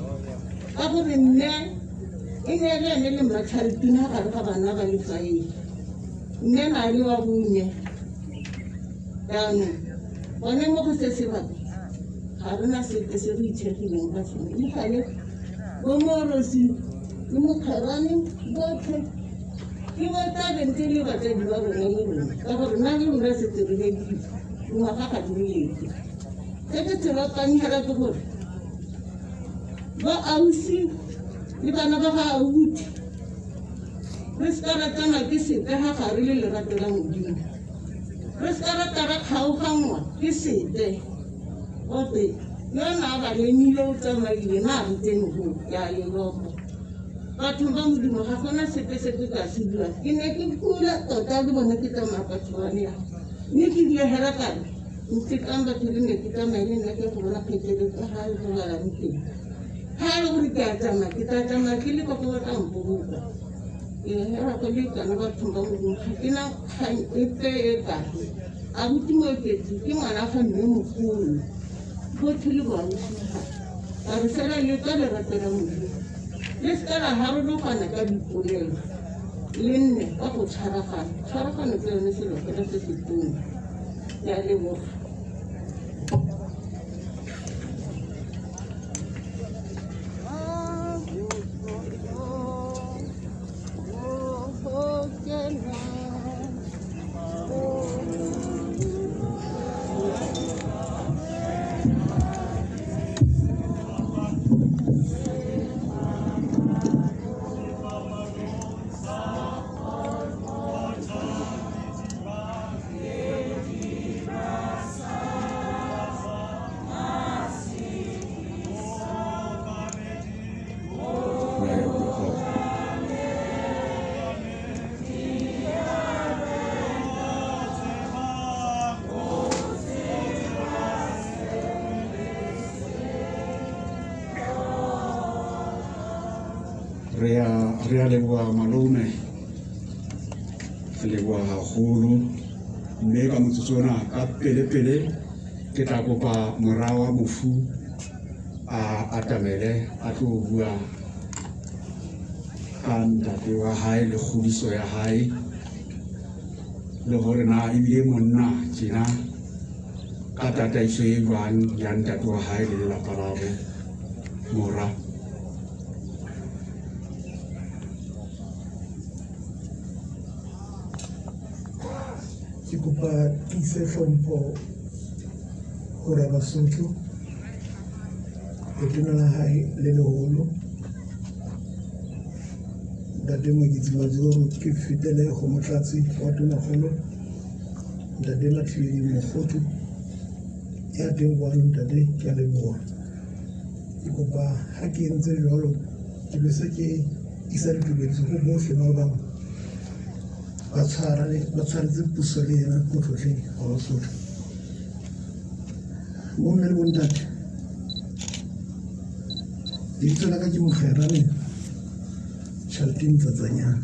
ka gore mme e ne le ene le Mmatšhalting gare ga bana ba le faele, mme na le wa bone. Jaanong gone mo go se sebaka ga rena sepe se re itshegileng ka sone, le gale bo Morosi le Mokgerane botlhe ke bo tla bentse le batsadi ba rona le rona, ka gore nna le rona setse re bedile dingwaga ga di re letle. Se ke se ratang hela ke gore ba ausi le bana ba ga auti re se ka ratana ke sepe ga gare le lerato la Modimo, re se ka rata ra kgaoganngwa ke sepe. Ope yo na ba lemile o tsamaile na re tsene go ya lelopo. Batho ba Modimo ga gona sepe se ke ka se buang, ke ne ke kula tota le bone ke tsamaya ka tshwane ya mme ke bile hela ka re ntekang batho le ne ke tsamaye le nna ke go bona kgaitsedi ka ga le robalang teng. Ga e le gore ke a tsamaya, ke tla tsamaya ke le kwa go batla mpoloka. Ke hela go le kana batho ba Modimo ga ke na kgang epe e kae. Abuti Mooketsi ke ngwana ga mme mogolo, botlhe le boausi ga ka re fela le ka lerato la Modimo le se ka la harologana ka dipolelo, le nne ka go tshwaragana. Tshwaragano ke yone selo fela se se tona. Ke a leboga. Re a re a leboha malome, re leboha haholo. Mme ka motsotso ona ka pele pele ke tla kopa mora wa mofu a atamele a tlo bua ka ntate wa hae le kgodiso ya hae, le hore na ebile monna tjena ka tataiso e jwang ya ntate wa hae le lelapa la bo mora. Ke kopa ke ise hlompho ho Rabasotho, letona la hae le leholo Ntate Moeketsi Majoro, ke fetele ho motlatsi wa tonakgolo Ntate Mathibeli Mokgothu ya teng kwano. Ntate, ke a leboha. Ke kopa ha ke entse jwalo ke be se ke isa ditumediso ho bohle ba bang ba tshwaretse puso le yena motlotleng wa Basotho. Bomme le bontate, lebitso la ka ke Mokgerane Charlton Tsatsanyana.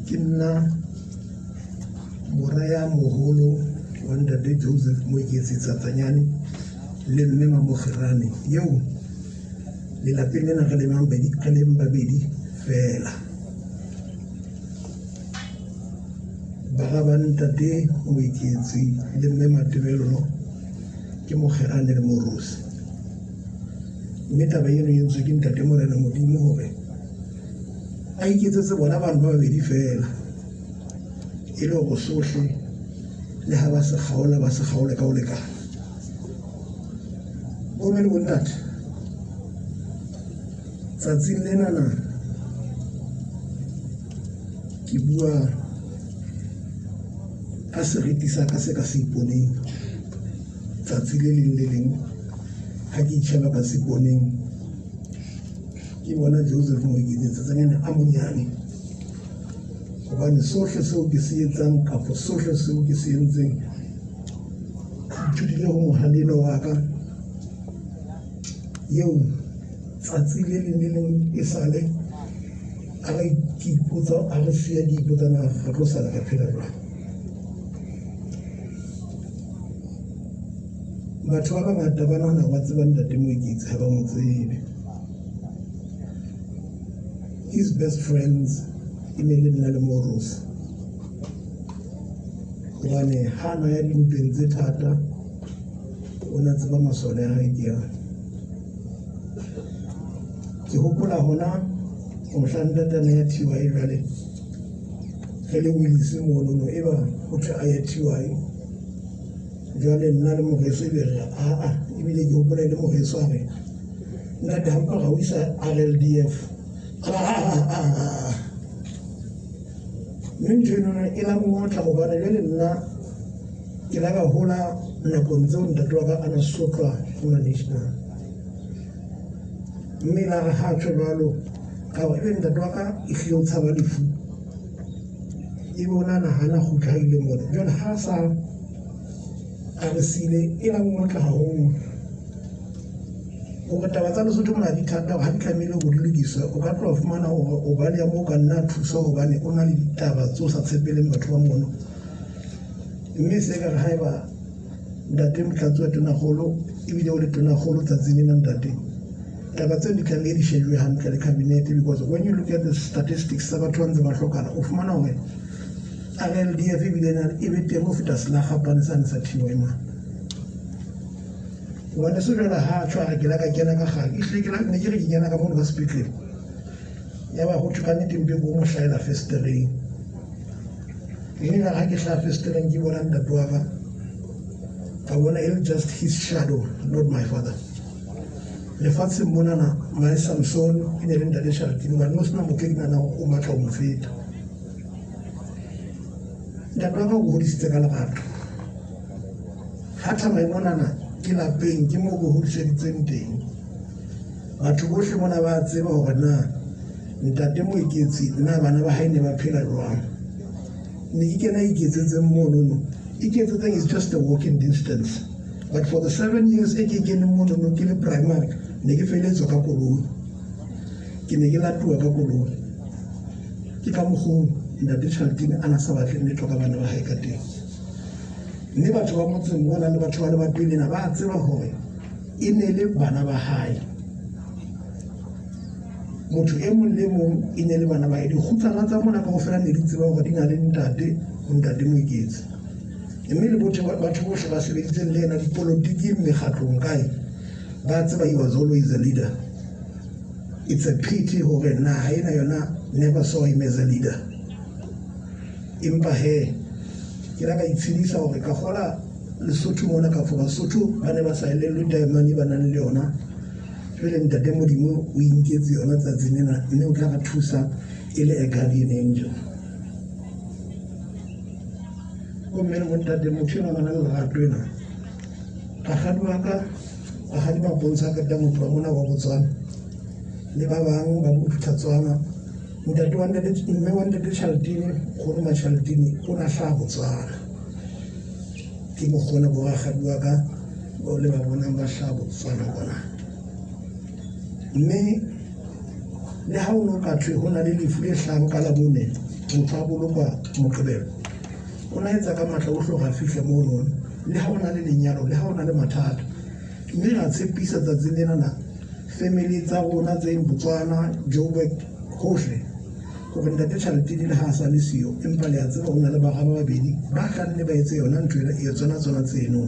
Ke nna mora ya moholo wa ntate Joseph Moeketsi Tsatsanyane le mme Mamokgerane, eo lelapeng lena re leng babedi fela. Bara ba ntate Moeketsi le mme Matebello ke Mokgerane le Morosi. Mme taba eno e entswe ke ntate Morena Modimo hore a iketsetse bona bana ba babedi fela, e le hore sohle le ha ba se kgaola ba se kgaole ka ho lekana. Bomme le bontate, tsatsing lenana ke bua ka seriti sa ka se ka se iponeng. Tsatsi le leng le leng ha ke itjheba ka seponeng ke bona Joseph Moeketsi Tsatsanyane a monyane, hobane sohle seo ke se etsang kapa sohle seo ke se entseng ke ithutile ho mohaleno wa ka eo tsatsi le leng le leng e sale a re ke ipotsa, a re siya ke ipotsa na re tlo sala re phela jwang. Batho ba bangata ba nahana ba tseba ntate Moeketsi, ha ba mo tsebe. His best friends e ne le nna le Morosi, hobane ha na ya dintweng tse thata o na tseba masole a hae ke ana. Ke hopola hona mohla ntatana ya TY, jwale re le Willis monono, e ba ho thwe a ya TY. Jwale nna le moreso e be re aa, ebile ke hopola e le moreso a re ntate hampa ra o isa RLDF. Mme ntho enona e la ngotla, hobane jwale nna ke la ka hola nakong tseo ntate wa ka a na sotlwa ho national. Mme la re ha tjho jwalo ka hore ebe ntate wa ka e hlile o tshaba lefu, e be o na nahana kgutla ha ile mona. Jwale ha sa a re siile e la ngotla haholo hore taba tsa Lesotho mona di thata, ha di tlamehile hore di lokiswe. O ka tloha fumana hore o baleha moo, ka nna thusa hobane o na le ditaba tse o sa tshepeleng batho ba mono. Mme se ka re haeba ntate motlatsi wa tonakgolo ebile o le tonakgolo tsatsing lena, ntate, taba tseo di tlamehile di shejwe hantle le cabinet, because when you look at the statistics tsa batho ba ntse ba hlokana, o fumana hore RLDF ebile e be teng ho feta selakgapane sane sa TY mane. Hobane se jwale ha tjho a re ke la ka kena ka kgang, ehlile ke ne ke re ke kena ka mono ka sepetlele. Ya ba ho thwe ka nnete mpe ko mo hlahela festereng. Mme la ha ke hlaha festereng ke bona ntate wa ka, ka bona e le just his shadow, not my father. Lefatsheng monana my Samson e ne le ntate Shaltini, hobane no sena motho e ke nahanang o matla ho mo feta. Ntate wa ka o hodisitse ka lerato. Ha Thamae monana ke lapeng, ke moo ke hodiseditsweng teng. Batho bohle mona ba tseba hore na ntate Moeketsi na bana ba hae ne ba phela jwang. Ne ke kena Iketsetseng monono. Iketsetseng is just a walking distance. But for the 7 years e ke keneng monono ke le primary, ne ke feletswa ka koloi. Ke ne ke latuwa ka koloi. Ke ka mokgong ntate Chaltini a na sa batleng letho ka bana ba hae ka teng. Mme batho ba motseng mona le batho ba lebatoweng lena ba tseba hore e ne le bana ba hae. Motho e mong le mong e ne le bana ba hae. Dikgutsana tsa mona kaofela ne di tseba hore di na le ntate ho ntate Moeketsi. Mme le botho batho bohle ba sebeditseng le yena dipolotiking, mekgatlong kae, ba tseba he was always a leader. It's a pity hore naha ena yona never saw him as a leader. Empa he, ke la ka itshedisa hore ka kgola Lesotho mona ka fo Basotho ba ne ba sa elellwe diamond ba nang le yona. Jwale ntate Modimo o inketse yona tsatsing lena, mme o tla re thusa e le a guardian angel. Bomme le bontate, motho enwa ba na le lerato ena. Rakgadi wa ka, rakgadi ba mpontsha ka teng motho wa mona wa Botswana le ba bang ba Bophuthatswana. Ntate wa ntate, mme wa ntate Chaltini, nkgono Machaltini o na hlaha Botswana. Ke mokgona bo rakgadi wa ka bao le ba bonang ba hlaha Botswana kwana. Mme le ha o no ka thwe ho na le lefu le hlahang ka Labone, motho a bolokwa Moqebelo, o na etsa ka matla ohle hore a fihle mono, le ha o na le lenyalo, le ha o na le mathata. Mme ra tshepisa tsatsing lena na family tsa rona tse Botswana, Joburg, hohle, hore ntate Chaltini le ha a sa le siyo, empa le a tseba ho na le bara ba babedi ba tla nne ba etse yona ntho ena, e tsona tsona tseno.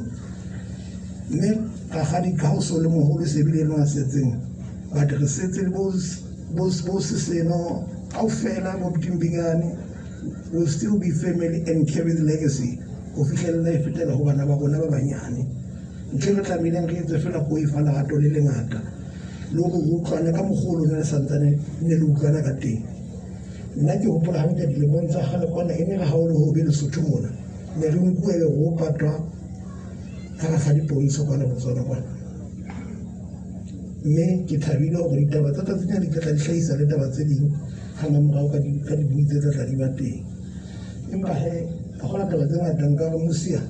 Mme rakgadi ka ho so le moholo se bile eno a setseng, but re setse le bo Seseno kaofela, bo Timbingane will still be family and carry the legacy ho fihlella e fetela ho bana ba rona ba banyane. Ntho e re tlamehileng re etse fela ko e fa lerato le lengata le hore re utlwane ka mokgwa o lona le santsane ne le utlwana ka teng. Nna ke hopola hantle dilemong tsa kgale kwana, e ne re ha o le hobe Lesotho mona, ne re nkuwe le ho patwa ha rakgadi Pontsho kwana Botswana kwana. Mme ke thabile hore ditaba tsa tsatsi lena di tla tla di hlahisa le taba tse ding ha mamorao ka dibui tse tla tla di ba teng. Empa he, ha hona taba tse ngata nka re Mosia,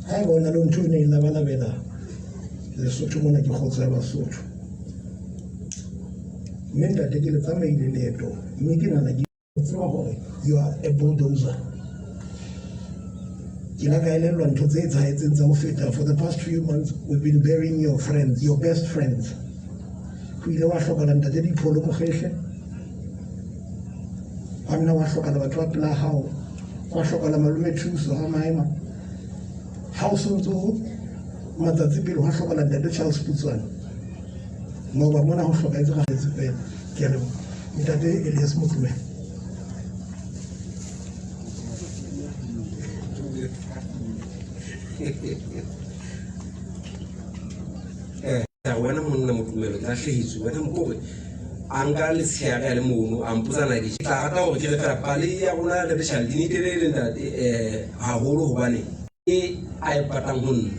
haeba o na le ntho e ne e labalabela Lesotho mona, ke kgotso ya Basotho. Mme ntate ke le tsamaile leeto, mme ke nahana ke tseba hore you are a bulldozer. Ke la ka elellwa ntho tse etsahetseng tsa ho feta. For the past few months we've been burying your friends, your best friends. Ho ile wa hlokahala ntate Dipholo Mokgehle, wa nna wa hlokahala batho ba pela hao, wa hlokahala malome Thuso ha Maema. Ha o sontso matsatsi pele hwa hlokahala ntate Charles Putswane. Ngoba mona ho hlokahetse rakgetse fela. Ke a leboha. Ntate Elias Motlomela. Wena monna Motlomelo, ke lahlehetswe wena mokore a nka letsheare a le mono a mpotsa na ke tla rata hore ke re fela pale ya rona re Chaltini e telele ntate haholo hobane e a e patang ho nna.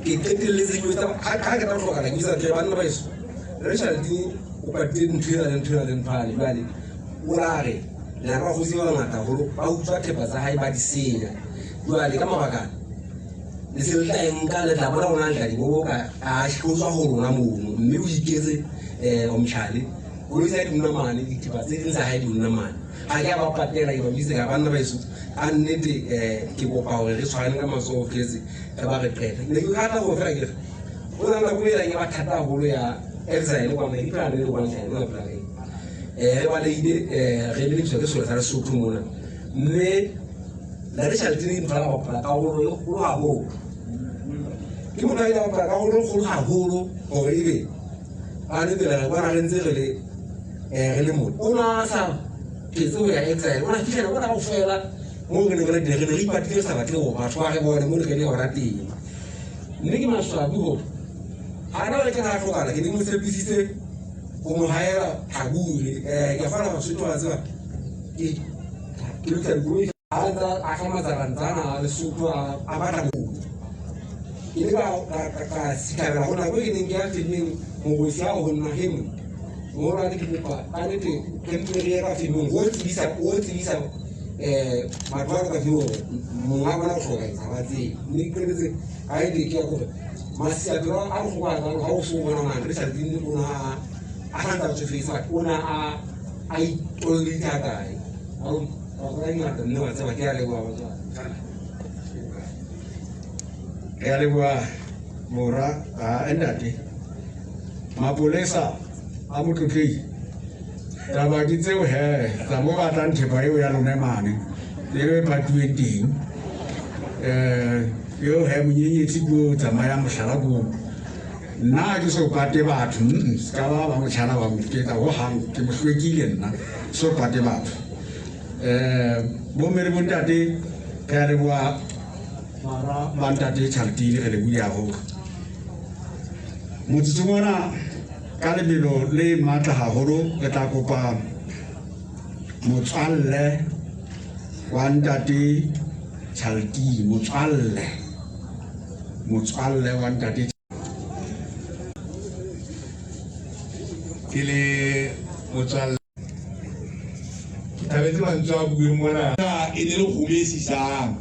Ke qetelletse ke tsa ha ke tla hlokana ke bitsa ke banna ba eso re Chaltini o patile ntho ena le ntho ena le ntho ane. Jwale o la re lelapa ba kgosi ba bangata haholo ba utswa thepa tsa hae ba di senya. Jwale ka mabaka le se le tla e nka le tla bona rona le tla di boka a hloswa ho rona mono, mme o iketse omtjhale koloi tsa di nna mane, dithepa tse ding tsa hae di nna mane. Ha ke a ba patela, ke ba bitse ka banna ba eso ka nnete ke kopa hore re tshwarane ka matsoho fetse re ba re qeta. Ne ke rata hore fela ke re ho na le nako e leng ya ba thata haholo ya exile kwana, ke phela le kwana tlhae, le phela le. Re balehile re lelekiswa ke sesole sa Lesotho mona, mme Ntate Charlton ke motho a bapala karolo e kgolo haholo. Ke motho a ile a bapala karolo e kgolo haholo hore ebe ba le pele re bona re ntse re le re le mona. O na sa phetse ho ya exile, o na fihlela bona kaofela moo re neng re le teng, re ne re ipatile re sa batle hore batho ba re bone mo ne re le hona teng. Mme ke maswabi hore hana jwale ke na hlokahala, ke ne ke mo tshepisitse ho mo haela Thabure. Ke a kgona Basotho ba tseba ke lokisa dikoloi ha ntsa a fa matsarantsana a Lesotho a batla bokgoni. Ke ile ka sithabela ho nako e ke neng ke ya femeng moroesi a ho nna he monna moholwane ke kopa ka nnete re mpe re ye ka femeng ho tsebisa o tsebisa batho ba ka femeng hore monga bona o hlokahetse ha ba tsebe. Mme ke qetetse ka nnete ke ya hore masiapelo a bohloko a kalo ha o so bona mane re sa tsebeng o na a sa ntse a tsofetse but o na a itolletse ha kae. Ngata mme wa tseba ke a leboha batswadi. Re a leboha mora a ntate. Mapolesa a Motlotlei, taba ke tseo he tsa mo batlang thepa eo ya lona mane eo e patuweng teng. Eo he monyenyetsi ko tsamaya mohlala ko nna ha ke so pate batho, se ka ba ba motjhana ba moketsa ho hang, ke mo hlwekile nna so pate batho. Bomme le bontate re a leboha bara ba ntate Charlton, re lebohile haholo. Motsotsong ona ka lebelo le matla haholo re tla kopa motswalle wa ntate Charlton, motswalle wa ntate. Ke le motswalle ke thabetse mantswe a bueng mona. E ne le kgomo e sisang,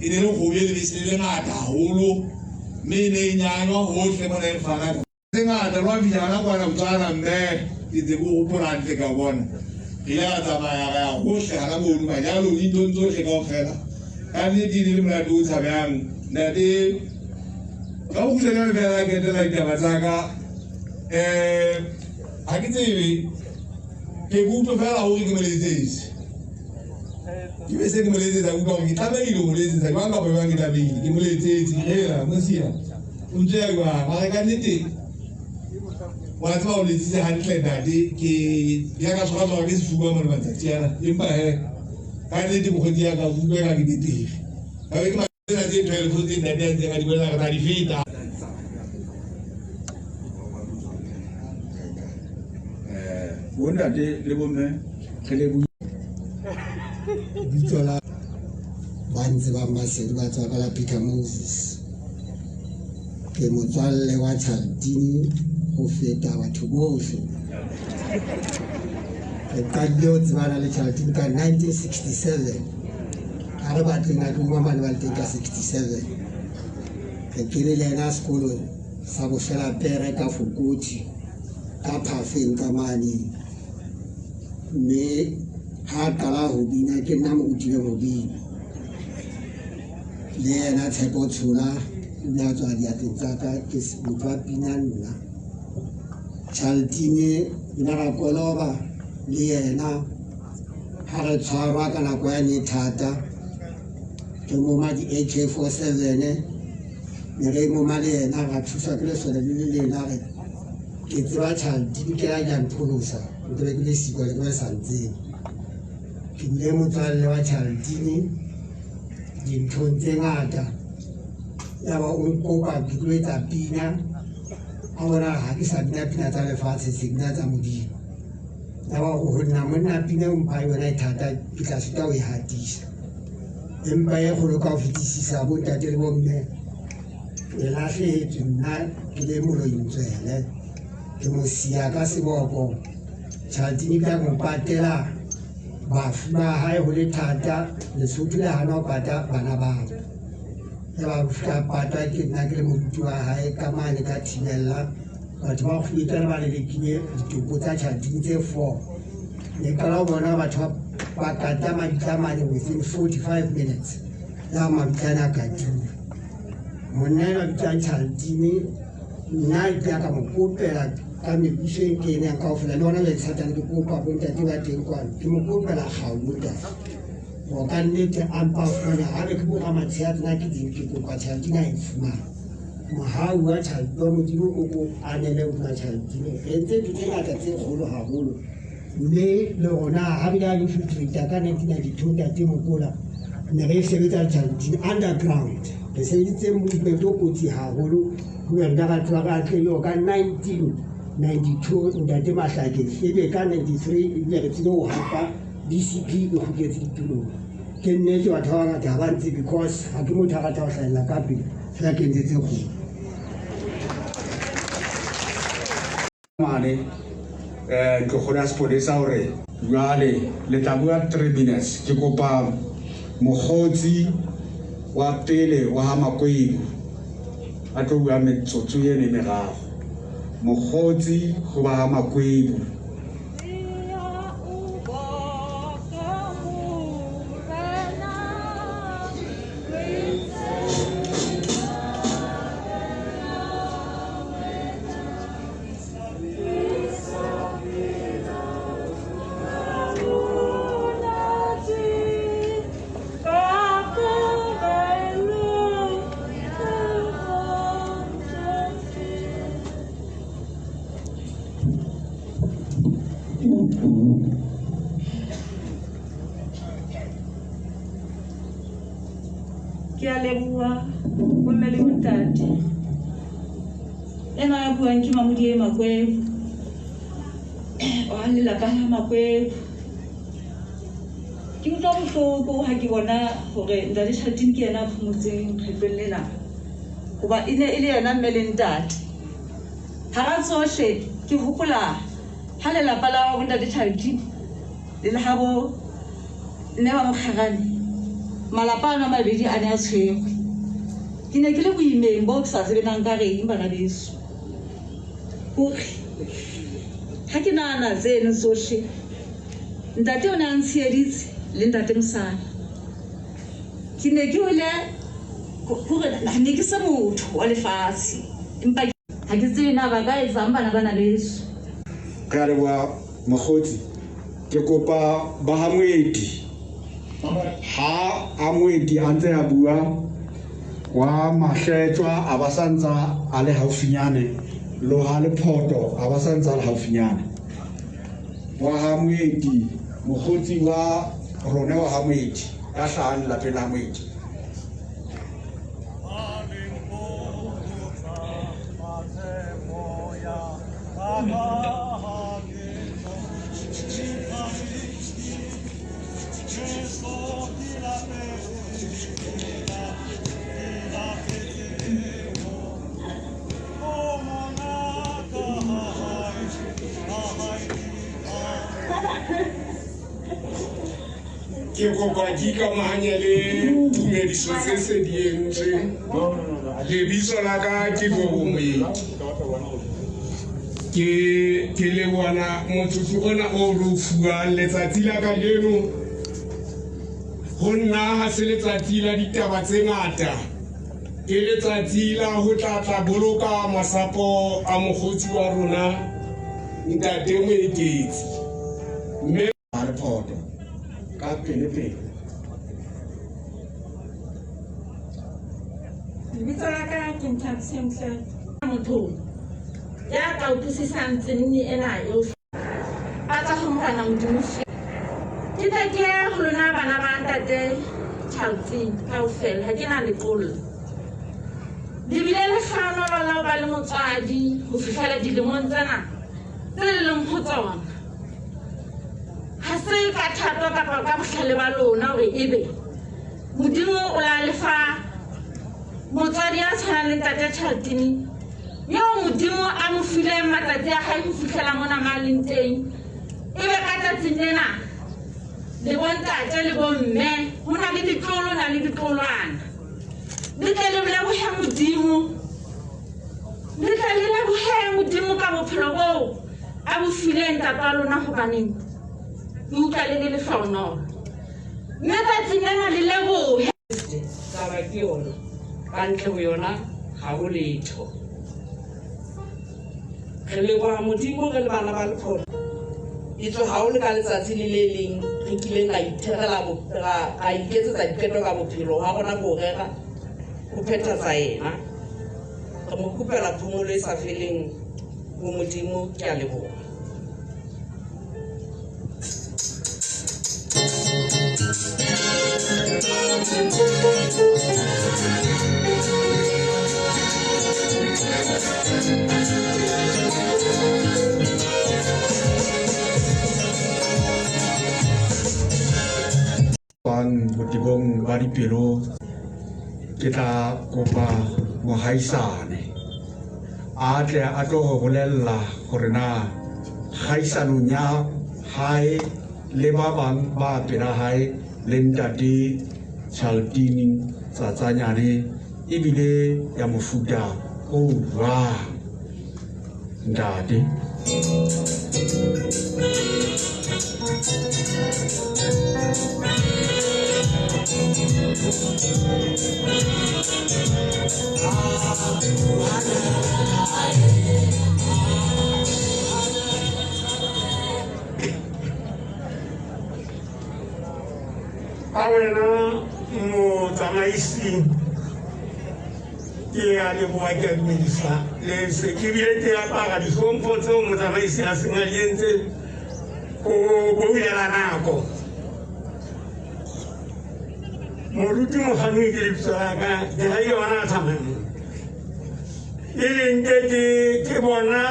e ne le kgomo e lebese le lengata haholo, mme e ne e nyanywa hohle mona e fana tse ngata. Lwa fihla hona kwana Botswana, mme ke ntse ke hopola hantle ka bona re ile ra tsamaya ra ya hohle hana mono manyalong dinthong tsohle kaofela. Ka nnete e ne le monate o tshabehang ntate. Ka bokgutshwanyane fela ke etela ditaba tsa ka, ha ke tsebe, ke utlwe fela hore ke mo letsetse, ke be se ke mo letsetsa, utlwa hore ke tlamehile ho mo letsetsa jwang kapa jwang, ke tlamehile ke mo letsetse. Ke hela mosia o ntse ya jwang, mara ka nnete wa tseba o letsitse hantle ntate. Ke ya ka tshwara tshwara ke sefuba mona matsatsi ana, empa he ka nnete mokgotsi ya ka utlwe ka ke betere ka be ke tsena tse 12 tse ntate a ntseng a di bolela re tla di feta. Bontate le bomme re lebohile. Bitso la ba ntse ba Masedi ba tswa ka la Peter Moses. Ke motswalle wa Charlton ho feta batho bohle. Re qadile ho tsebana le Charlton ka 1967. Ha re batleng a tlo mane ba le teng ka 67. Re kene le yena sekolong sa boshela pere ka Fokoti ka Phafeng ka mane. Mme ha a qala ho bina ke nna mo rutileng ho bina. Le yena Tshepo Tshola o ile a tswa diatleng tsa ka, ke motho a pina nna. Charlton re ra koloba le yena ha re tshwarwa ka nako ya ne thata, re moma di-AK47, ne re moma le yena, ra thuswa ke lesole le le leng la re ke tseba Charlton ke la ke a mpholosa, nke be ke le siko le ke be sa ntsebe. Ke bile motswalle wa Charlton dinthong tse ngata, yaba o nkopa ke tlo etsa pina, a bona ha ke sa bina pina tsa lefatshe, se bina tsa Modimo. Yaba ho nna monna pina o mpha yona e thata, ke tla sita ho e hatisa. Empa e kgolo ka ho fetisisa bontate le bomme, ke lahlehetswe nna ke le Moloi Ntswele, ke mo siya ka seboko. Charlton ka mo patela bafu ba hae ho le thata, Lesotho le hana ho pata bana babo. Yaba ka patwa ke nna ke le moruti wa hae ka mane ka thibella batho ba kgubetsana ba lelekile ditopo tsa Charlton tse 4. Ne qala ho bona batho ba kata mabitla mane within 45 minutes ya mabitla ana a katiwe. Monna enwa bitswang Charlton, nna ke ya ka mo kopela Ka mebuso e kenang kaofela le hona jwale ke santsane ke kopa bontate ba teng kwano, ke mo kopela kgau bontate hore ka nnete a mpa a fumane haebe ke bo ramatsheya tsena ke tsebe ke kopa Tjhaldine a e fumane. Mohau wa wa Modimo o ko anele hodima Tjhaldine. Re entse ntho tse ngata tse kgolo haholo mme le rona ha re a infiltrate ka 1992 ntate Mokola ne re sebetsa le Tjhaldine underground. Re sebeditse movement o kotsi haholo ho nna batho ba ba tlelo ka 1992 ntate Mahlakeng ebe ka 93 ebile re tsile ho hapa BCP e kgutletse ditulong. Ke nnete batho ba bangata ha ba ntse because ha ke motho a rata ho hlahella ka pele fela ke entse tse kgolo. Mane ntlokgolo ya sepolesa hore jwale le tla bua 3 minutes. Ke kopa mokgotsi wa pele wa ha Makwebu a tlo bua metsotso eno e meraro. Mokgotsi ho ba ha Makwebu. Ke a leboha bomme le bontate. Enwa ya buang ke Mamodie Makwebu wa lelapa la Makwebu. Ke utlwa bohloko ha ke bona hore ntate Chaltine ke yena a phomotseng kgetlong lena, hoba e ne e le yena mme le ntate. Hara tsohle ke hopola ha lelapa la bo ntate Chaltine le le habo mme ba Mokgerane, malapa ano a mabedi a ne a tshwerwe. Ke ne ke le boimeng bo ke sa tsebe na nka reng bana beso. Hore ha ke nahana tseno tsohle, ntate o ne a ntsheheditse le ntate Mosana. Ke ne ke wele hore ne ke se motho wa lefatshe, empa ha ke tsebe na ba ka etsang bana bana beso. Re a leboha mokgotsi. Ke kopa ba ha Moeti ha a Moeti a ntse a bua wa Mahletswa a ba sa ntsa a le haufinyane loha Lephoto a ba sa ntsa a le haufinyane wa ha Moeti mokgotsi wa rona wa ha Moeti ya hlahang lapeng la Moeti. Ke kopa ke ikamahanye le tumediso tse se di entsweng. Lebitso la ka ke Bobo Moeti. Ke ke lebohana motsotso ona o re o fuwang letsatsi la kajeno. Ho nna ha se letsatsi la ditaba tse ngata. Ke letsatsi la ho tla tla boloka masapo a mokgotsi wa rona Ntate Moeketsi. Mme a Lephoto ka pele pele. Lebitso la ka ke Nthabiseng Motho ya ka utlwisisang tsenene ena eo a tswa ho Morena Modimo. Ke tle ke ye ho lona bana ba ntate Chaltsing kaofela, ha ke na leqollo. Le bile lehlohonolo la ho ba le motswadi ho fihlela dilemong tsena tse le leng ho tsona. Ha se ka thato kapa ka bohlale ba lona hore ebe Modimo o la le fa motswadi ya tshwanang le ntate Chaltini eo Modimo a mo fileng matsatsi a hae ho fihlela mona ma leng teng. Ebe ka tsatsing lena le bontate le bomme ho na le ditlolo na le ditlolwana. Le tle le lebohe Modimo, le tle le lebohe Modimo ka bophelo boo a bo fileng ntate wa lona, hobaneng ke utlwa le le lehlohonolo. Mme tsatsing lena le lebohe. Taba ke yona, ka ntle ho yona ha ho letho. Re leboha Modimo re le bana ba Lepholo. Etswe ha ho le ka letsatsi le le leng re kileng ra itherela ra ra iketsetsa diqeto ka bophelo ha rona bo rera ho phethatsa yena. Re mo kopela phomolo e sa feleng ho Modimo. Ke a leboha. Tswang botebong ba dipelo ke tla kopa mohaisane a tle a tlo go bolella gore na kgaisanong ya hae le ba bang ba pela hae le ntate Chaltini Tsatsanyane ebile ya mofuta o jwang ntate. Ka wena motsamaisi ke a leboha ke a dumedisa le se ke bile ke apara dihlompho tseo motsamaisi a seng a di entse go boulela nako moruti moganong ke lebitso la ka ke ga ke bona thamane e leng ke ke ke bona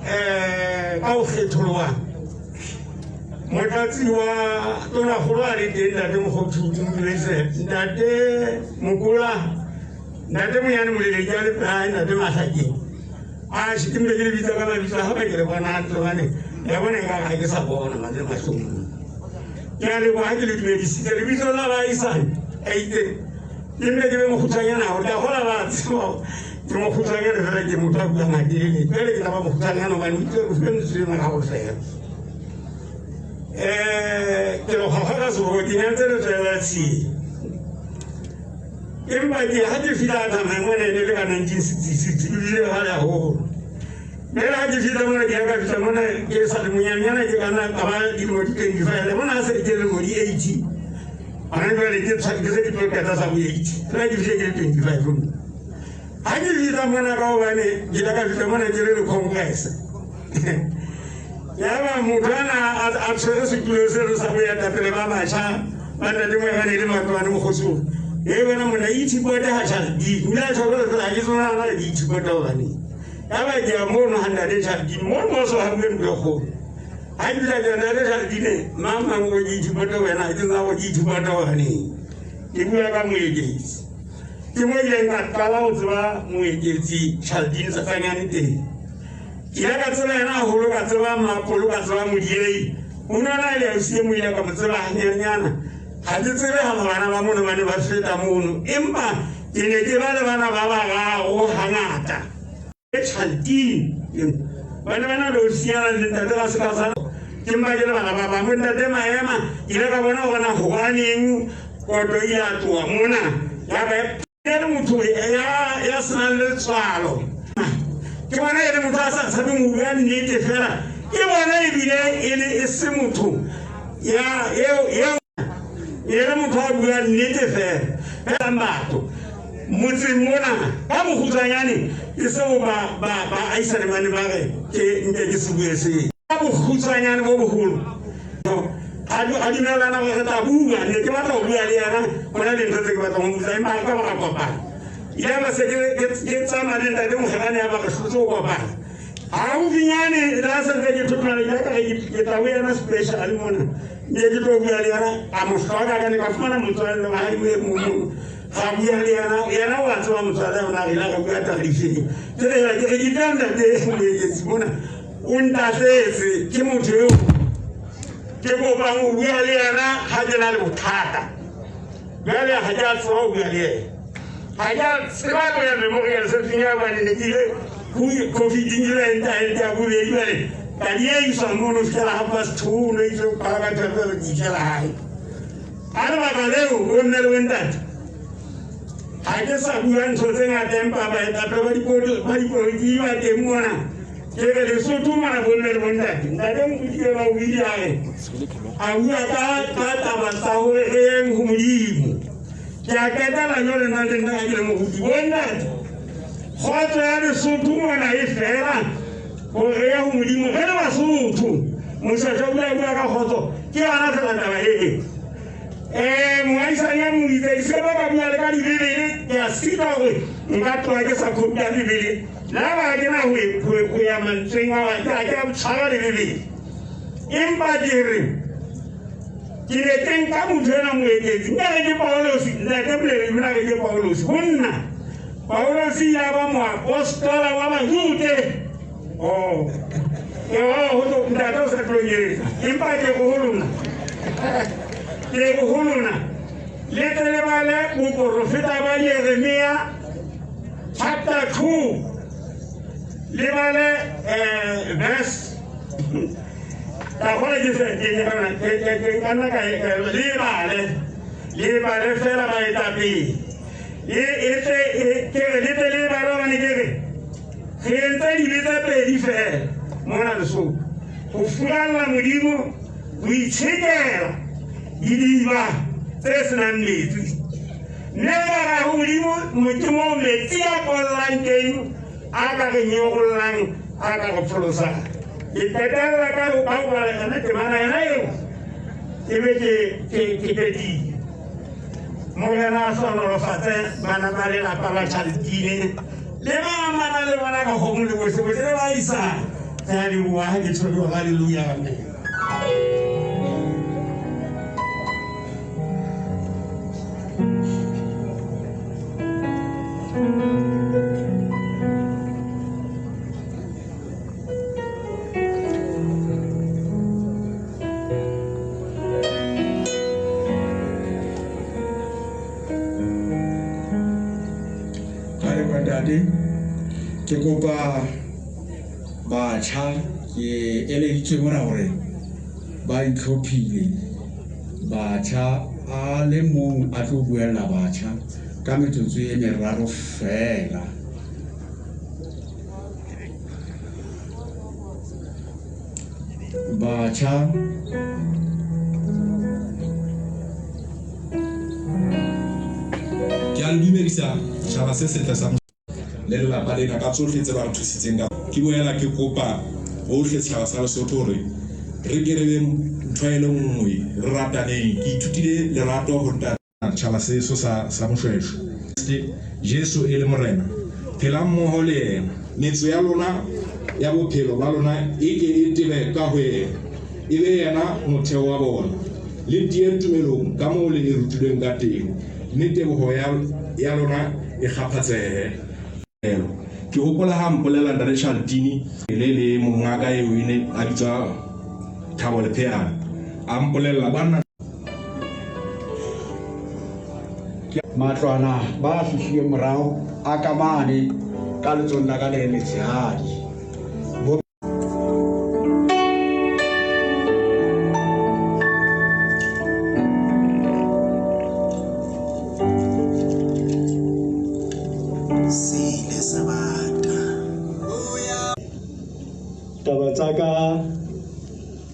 um ka go kgethologa motlatsi wa tonagolo a le teng ntate mokgothuti modulese ntate mokola ntate monyane moleleki a le pelae ntate mahlakeng a se ke mpe ke le bitsa ka mabitso ga ba ke le bona hantle gobane ya bona e ka ga ke sa bona mane mahlong ke a leboga ke le dumedisitse lebitso la baahisane a itse ke mpe ke be mokgutshwanyana gore ke a gola ba tseba ke mokgutshwanyana fela ke motho a buang gatelele jale ke tla ba mokgutshwanyana gobane o itse o fiwe metsotso e morago fela um ke lekgwakgwa ka seboko ke nyantse letswele la tshie empa ke ha ke fihla tsamaya mona e ne le ka 1966 ebile ga le haholo mme ha ke fihla mona ke ya ka fihla mona ke sa le monyanenyana ke kana ka ba dilemo di 25 le mona se ke lemo di 80 gona jwale ke ke se ke tlo qeta sa bo 80 fela ke fihle ke le 25 mo ha ke fihla mona ka gobane ke ile ka fihla mona ke le le congress yaba motho ana a tshwere setulo seno sa boetapele ba batjha ba ntate moegane le matloane mokgosong e wena monna ithipote ga chardi o ile a tshwere fela ga ke tsona na ke ithipote gobaneng yaba ke ya mono ga ntate chardine mo mo so ga bue ntlo e kgolo ga ke fihla ke ntate chardine mang mang o ke ithipote wena ga ke tsona go ke ithipote gobaneng ke bua ka moeketsi ke mo ileng ka qala go tseba moeketsi chardine tsatsanyane teng Ke ile ka tseba yena haholo, ka tseba Mmapolo, ka tseba Modiei. O ne a na le ausi e mong ile ka mo tseba hanyenyana. Ha ke tsebe ha bana ba mono ba ne ba feta mono, empa ke ne ke ba le bana ba bararo hangata. Tjhantini ba ne ba na le ausinyana le ntate ba se ka sa ke mpa ke le bana ba bang. Ntate Maema ke ile ka bona hore na hobaneng koto e ile ya tloha mona ya ba E le motho ya ya senang letswalo ke bona e le motho a sa tshabeng ho bua nnete fela ke bona ebile e le e se motho ya eo eo e le motho a bua nnete fela fela batho motseng mona ka bokgutshwanyane ke seo ba ba ba aisane ba ne ba re ke nke ke se bue seo ka bokgutshwanyane bo boholo a dumelana gore re tla bua ne ke batla go bua le yena go na le ntho tse ke batlang go botsa empa ka ba ra kopana ya ba se ke tsamaya le ntate mogelane ya ba re hlotse go kopana gaufinyane la se ntse ke thotomela ke ka ke tla go yena special mona ne ke tlo bua le yena a mo hloka ka ne ka fumana motswalle wa hae e mong ga bua le yena yena wa tseba motswalle ona re ile ra bua taba difeng ke re ke re ke tla ntate moeketsi mona o ntahletse ke motho eo ke kopang go bua le yena ga ke na le bothata bjale ga ke a tseba go bua le yena ga ke a tseba go ya memorial setseng ya bane ne ke ile covid ile entaente ya bobedi bjale ka dieiswa mono fitlhela ga past two no itse go pala ka thapelo ke itlhela gae ka lebaka leo o nne le wentate ga ke sa bua ntho tse ngata empa baetapele ba dipolotiki ba teng mona. Ke re Lesotho mona bomme le bontate, ntate Moruti ena o ile a re a bua ka ka taba tsa hore re yeng ho Modimo. Ke a qetela jwale nna le nna ke le moruti. Bontate, kgotso ya Lesotho mona e fela hore re ye ho Modimo re le Basotho. Moshweshwe o ile a bua ka kgotso, ke yona fela taba e. Moahisani ya moitse ke se ba ka bua le ka dibebele, ke a sitwa hore nka tloha ke sa khouta bebele. Le ha ba ke na ho ya mantsweng ao, ke a ke a tshwara le bebele. Empa ke re ke ne ke nka motho ena moeketsi, nka re ke Paulosi, ntate Molemi o na re ke Paulosi. Ho nna Paulosi ya ba moapostola wa Bajude. Oh, oh, ho tlo ntate o sa tlo nyetsa. Empa ke re ho lona, ke re ho lona, le tle le bale boporofeta ba Jeremia chapter 2, le bale verse ka gona ke se ke ke ke ke ka nna ka le bale le bale fela baetapele e e tle ke re le tle le bale hobane ke re re entse dibe tse pedi fela mona Lesotho, ho furalla Modimo, ho itjhekela didiba tse senang metsi, mme re ka ra ho Modimo ke moo metsi a kollang teng a ka re nyorollang, a ka re pholosang. Ke qetella ka ho ka ho bala yona temana yona eo, ke be ke ke ke qetile. Morena a hlohonolofatse bana ba lelapa la Chaltine le ba amanang le bona ka kgomo le bohle bohle le ba isang. Re a leboha ha ke tjho haleluya, amen. Ntate, ke kopa batjha ke eleditswe mona hore ba itlhophile batjha a le mong a tlo buella batjha ka metsotso e meraro fela. Batjha Ke a le dumedisa setjhaba se setle sa le lelapa lena ka tsohle tse ba re thusitseng ka. Ke boela ke kopa bohle setjhaba sa Lesotho hore re ke re beng ntho e le nngwe, re rataneng. Ke ithutile lerato ho ntate. Tjhaba seso sa, sa Moshweshwe. Kreste Jesu e le Morena, phelang mmoho le yena. Metso ya lona ya bophelo ba lona e ke e tebe ka ho yena, e be yena motheo wa bona. Le tiye tumelong kamoo le e rutilweng ka teng, mme teboho ya, ya lona e kgaphatsehe. Ke hopola ha mpolela Ntate Chaltini le le mongaka eo e ne a bitswa Thabo Lepheana, a mpolella banna. Matlwana ba fihlileng morao a ka mane ka letsong la ka le letshehadi. Taba tsa ka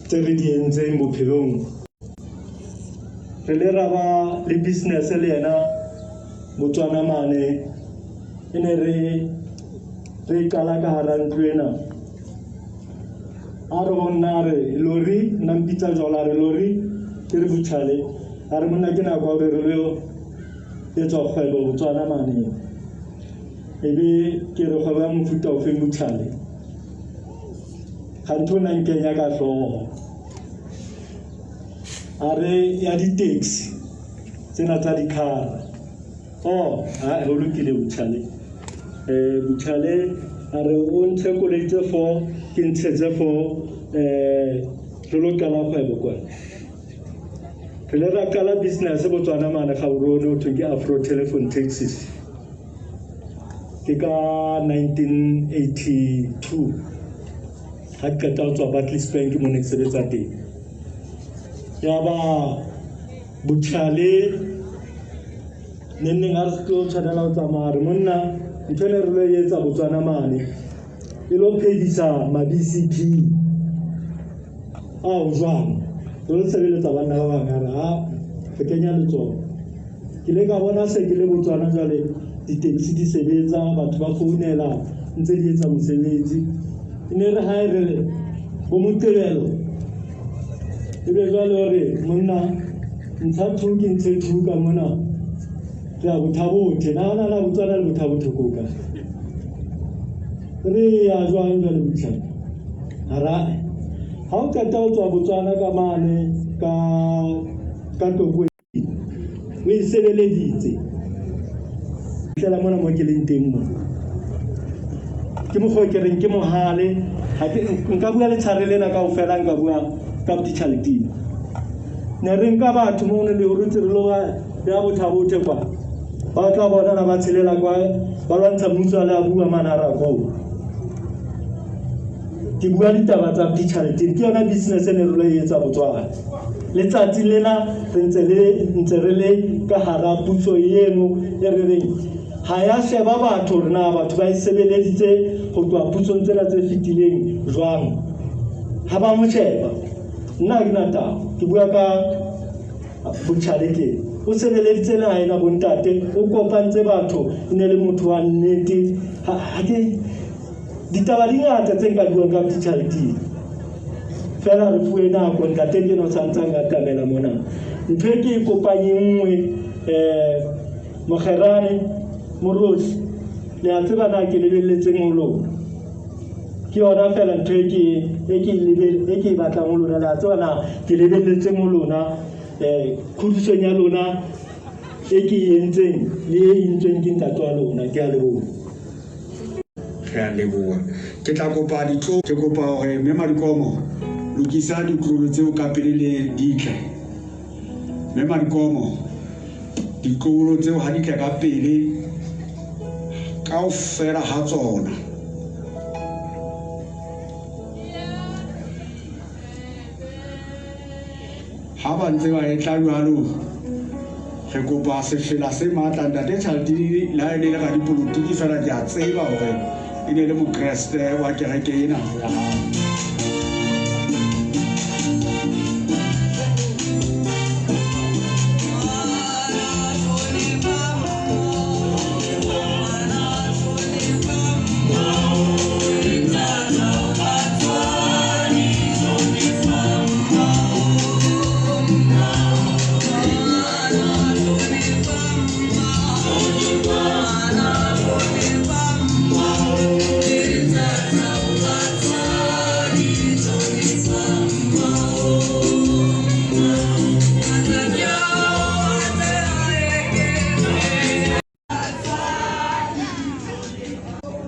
tse re di entseng bophelong Re le ra ba le business le yena Botswana mane e ne re re qala ka hara ntlo ena. A re ho nna a re lori nna mpitsa jwalo a re lori ke re butshale a re monna ke nako ya hore re lo etsa kgwebo Botswana mane. Ebe ke re kgwebo ya mofuta ofeng butshale. Kganthe o na nkenya ka hlooho. A re ya di-taxi tsena tsa dikhara. Oh, ha ho lokile Butshale. Butshale a re o ntshe koloi tse 4 ke ntshe tse 4 re lo qala kgwebo kwana. Re le ra qala business Botswana mane Gaborone ho thwe ke Afro Telephone Taxis. Ke ka 1982. Ha ke qeta ho tswa Barclays Bank mo ne ke sebetsa teng. Ya ba Butshale neng neng ha re tlo tshwanela ho tsamaya re monna ntho ene re lo e etsa Botswana mane. e lo phedisa ma-B_C_P ao jwang re lo sebeletsa banna ba bang a re ha re kenya letsoho. Ke ile ka bona se ke le Botswana jwale di-taxi di sebetsa, batho ba founela ntse di etsa mosebetsi. E ne re ha e re bo Moqebelo e be jwale hore monna ntsha two ke ntshe two ka mona re ya Botha-Bothe. Nahana na Botswana le Botha-Bothe ko kae? Re ya jwang jwale Botshane? Hara ha o qeta ho tswa Botswana ka mane ka ka Tlokwe o e sebeleditse fihlela mona mo ke leng teng mo ke mokgwa o ke reng ke mohale ha ke nka bua letshare lena kaofela nka bua ka Botitjhaletini ne re nka batho mono le hore re lo ba beha Botha-Bothe kwa ba tla bona na ba tshelela kwa ba lwantsha mmuso a le a bua mane a rakoo. Ke bua ditaba tsa Botitjhaletini ke yona business e ne re lo e etsa Botswana. Letsatsi lena re ntse le ntse re le ka hara puso eno e re reng ha ya sheba batho hore na batho ba e sebeleditse ho tloha pusong tsena tse fetileng jwang. Ha ba mo sheba. Nna ha ke na taba. Ke bua ka Botjhale o sebeleditse naha ena bontate, o kopantse batho, e ne le motho wa nnete. Ha ke ditaba di ngata tse nka buang ka Botjhaletini. Feela re fuwe nako ntate ke no santsang atamela mona. Ntho e ke e kopang e nngwe Mokgerane Morosi le a tseba na ke lebelletseng ho lona. Ke yona feela ntho e ke e ke e ke e batlang ho lona. Le a tseba na ke lebelletseng ho lona kgodisong ya lona e ke e entseng le e entsweng ke ntate wa lona. Ke a leboha. Re a leboha. Ke tla kopa ditlo ke kopa hore mme Madikomo lokisa ditlolo tseo ka pele le ditle. Mme Madikomo ditlolo tseo ha di tle ka pele kaofela ha tsona. Ha ba ntse ba etla jwalo re kopa sefela se matla ntate Chaltini le ha e ne le radipolotiki fela ke a tseba hore e ne le mokreste wa kereke ena ya hao.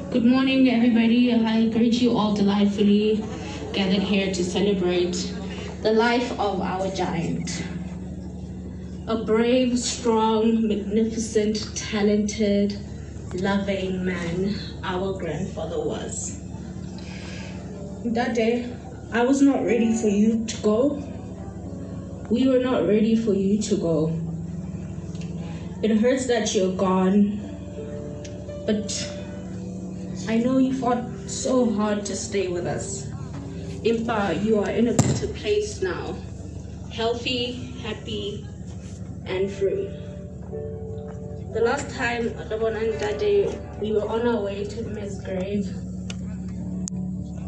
Good morning, everybody. I greet you all delightfully gathered here to celebrate the life of our giant. A brave, strong, magnificent, talented, loving man our grandfather was. That day, I was not ready for you to go. We were not ready for you to go. It hurts that you're gone, but I know you fought so hard to stay with us. Impa, you are in a better place now. Healthy, happy, and free. The last time Rabon and Dade, we were on our way to Miss grave,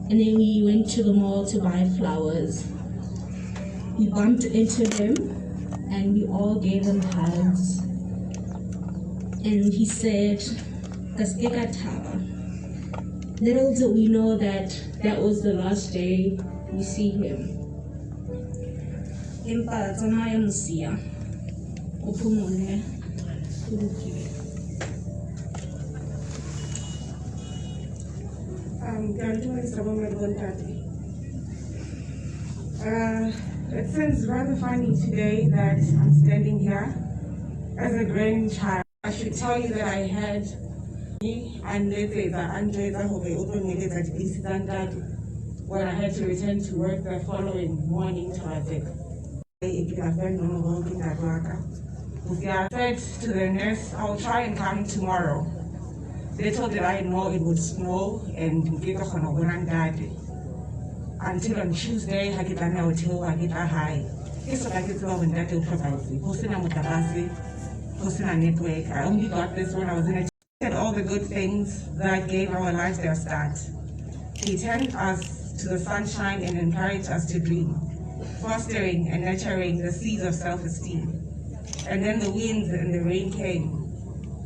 and then we went to the mall to buy flowers. We bumped into him, and we all gave him hugs. And he said, "Ka thaba." Little did we know that that was the last day we see him. Empa tsamaya mosia. O phomole. Ho lokile. Ke a le dumedisa bomme le bontate. It seems rather funny today that I'm standing here as a grandchild. I should tell you that I had a nletsetsa a njwetsa hore o tlo nneletsa dipidisi tsa ntate when I had to return to work the following morning to Ratseka. I said to the nurse, I'll try and come tomorrow. Little did I know it would snow and nke ka kgona ho bona ntate. Until on Tuesday ha ke tlameha ho theoha ke tla hae. Ke soka ke tseba hore ntate o hlokahetse. Ho sena motlakase, ho sena network. I only got this when I was in a at all the good things that gave our lives their start. He turned us to the sunshine and encouraged us to dream, fostering and nurturing the seeds of self-esteem. And then the winds and the rain came.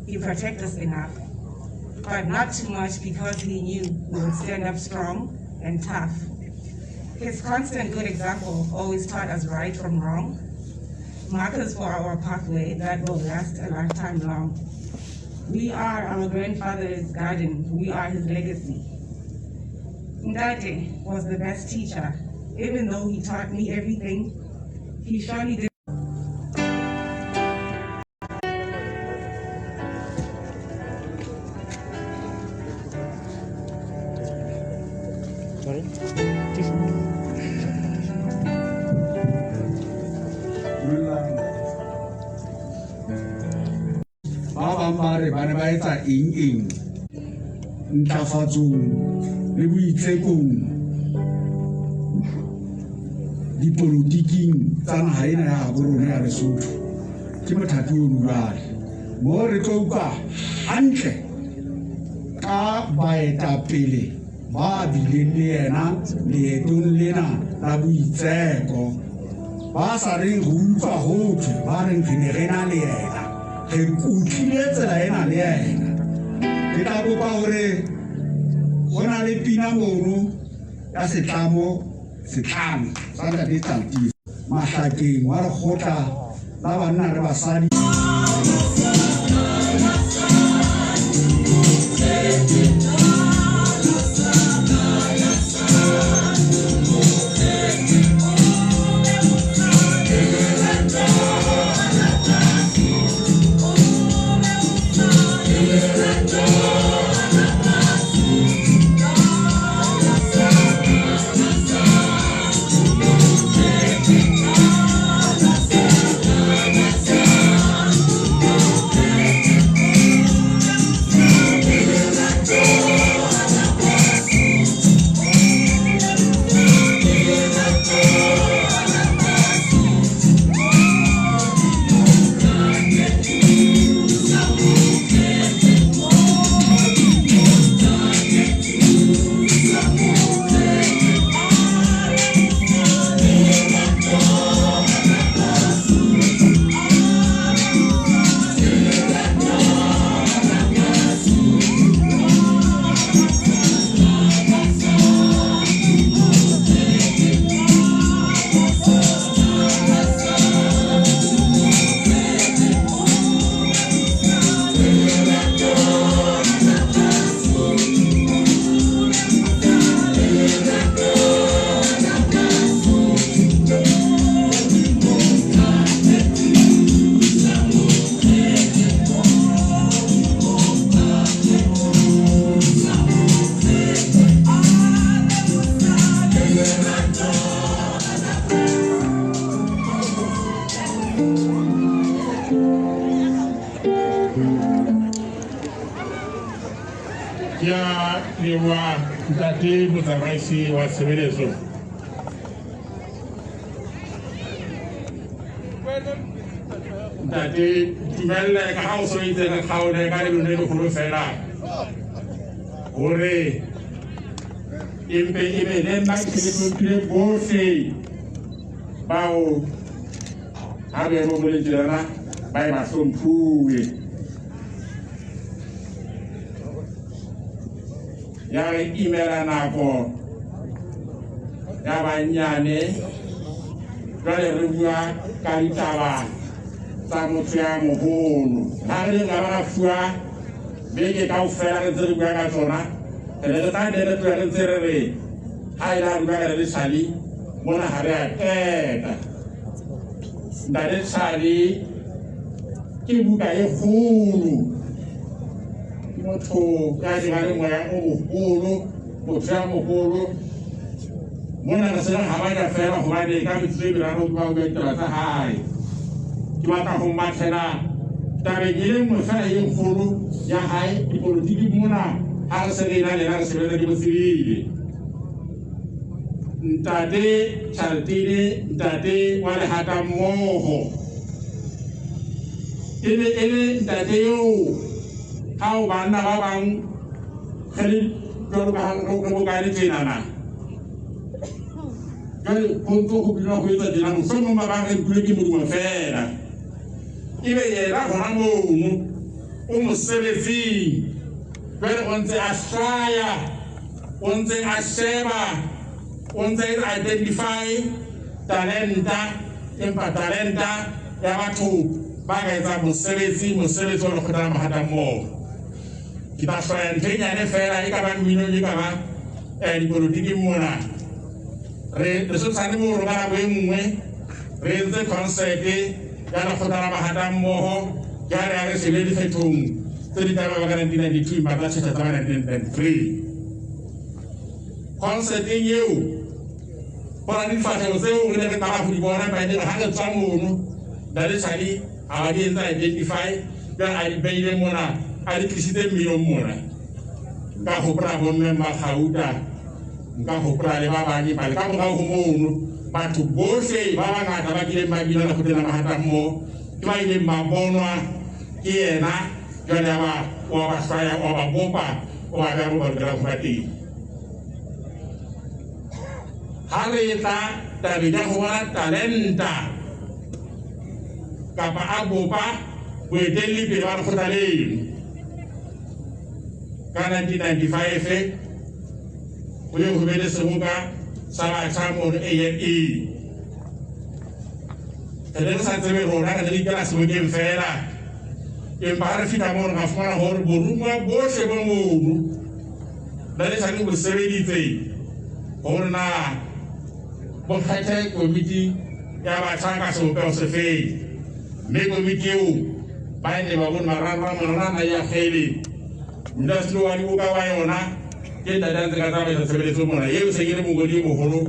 He protected us enough, but not too much because he knew we would stand up strong and tough. His constant good example always taught us right from wrong, markers for our pathway that will last a lifetime long. We are our grandfather's garden. We are his legacy. Ntate was the best teacher. Even though he taught me everything, he surely did. Ba bang ba re ba ne ba etsa eng eng ntlafatsong le boitsekong dipolotiking tsa naha ena ya habo rona ya Lesotho. Ke mothati ono jwale mo re tlo utlwa hantle ka baetapele ba bileng le yena leetong lena la boitseko, ba sa reng re utlwa ho thwe, ba reng re ne re na le yena, re kutlile tsela ena le yena. Ke tla kopa hore ho na le pina mono ya setlamo setlamo sa Ntate Tlaltisi Mahlakeng wa lekgotla la banna le basadi. Ke a leboha ntate motsamaisi wa tshebeletso. Ntate dumelle ka ha o so itse re kgaole ka lebelo le leholo fela hore empe e be le nna ke le hlomphile bohle bao ha boemo bo le tjena ba e ba hlomphuwe. Ya re imela nako ya bannyane jwale re bua ka ditaba tsa motho ya moholo. Ha re le ba ra fuwa beke kaofela re ntse re bua ka tsona, re ne re tla nne re tlohe re ntse re re ha e le ha re bua ka le Charlie mona ha re a qeta. Ntate Charlie ke buka e kgolo, ke motho ya dirang le moya o mogolo, motho ya mogolo. Mona re se re habanya fela hobane ka metsotso e meraro ke ba bua ditaba tsa hae. Ke batla ho mathela Tabeng e le nngwe fela e kgolo ya hae dipolotiki mona, ha re se re ena le yena re sebetsa ke mo tsebile. Ntate Chaltine, ntate wa lehata mmoho, e ne e le ntate eo ha o banna ba bang re le jwalo ka ha re bokane tjenana. Jwale ho ntso ho binwa ho etsa tjena, mohlomong ba bang re nkuwe ke modumo feela. Ebe yena hona mono o mosebetsing, jwale o ntse a hlwaya, o ntse a sheba, o ntse a identify talenta, empa talenta ya batho ba ka etsang mosebetsi, mosebetsi wa lekgotla la mahatammoho. Ke tla hlwaya ntho e nyane feela, e ka bang mminong, e ka ba dipolotiking mona. Re Lesotho sane moo ka nako e nngwe re entse concert ya lekgotla la mahatammoho, jwale ha re shebe dikgethong tse di tla ba ka 1992 empa tsa tjhetjha tsa ba 1993. Concerteng eo ho na le difahleho tseo re ne re qala ho di bona, empa e ne re ha re tswa mono Ntate Charlie a ba di entse identify, jwale a di beile mona, a di tlisitse mminong mona. Nka hopola bomme Makgauta, nka hopola le ba bang, empa le ka morao ho mono batho bohle ba bangata ba kileng ba bina lekgotleng la mahatammoho ke ba ileng ba bonwa ke yena, jwale ya ba wa ba hlwaya, wa ba bopa, o ba beha moo ba lokelang ho ba teng. Ha re tla tabeng ya ho bona talenta kapa a bopa boetelli pele ba lekgotla leno ka 1995, ho ye ho be le seboka sa batjha mono ANE. Re ne re sa tsebe rona, re ne re ikela sebokeng fela, empa ha re fihla mono ra fumana hore borumuwa bohle bo mono ba le tshwanetse bo sebeditse hore na bo kgethe komiti ya batjha ka sebopeho sefeng, mme komiti eo ba ne ba bone marangrang mona na ya kgele modulasetulo wa diboka wa yona ke ntate a ntse ka tsamaisa tshebeletso mona, eo se ke le mongodi e moholo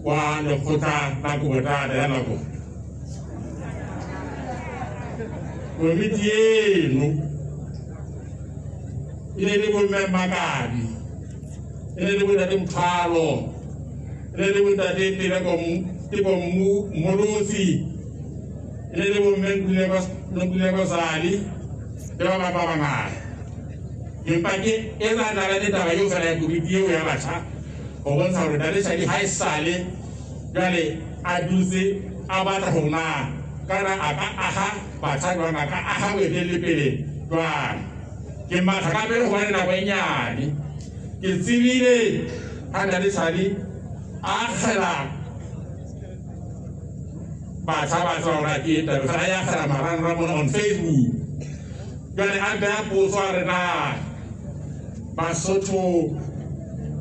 wa lekgotla la kobotata ya nako. Komiti eno e ne le bomme Makabi, e ne le bontate Mthwalo, e ne le bontate Teko Mmolotsi, e ne le bomme Nkululeko Sali le ba bang ba bangata. Empa ke etsa taba le taba eo fela ya komiti eo ya batjha ho bontsha hore Ntate Shadi ha e sale jwale a dutse a batla hore na kana a ka aha batjha jwang, a ka aha boetelli pele jwang. Ke matha ka pele hobane nako e nyane. Ke tsebile ha Ntate Shadi a akgela batjha ba tseba hore ke taba fela, ya akgela marangrang mona on Facebook. Jwale a beha potso a re na Basotho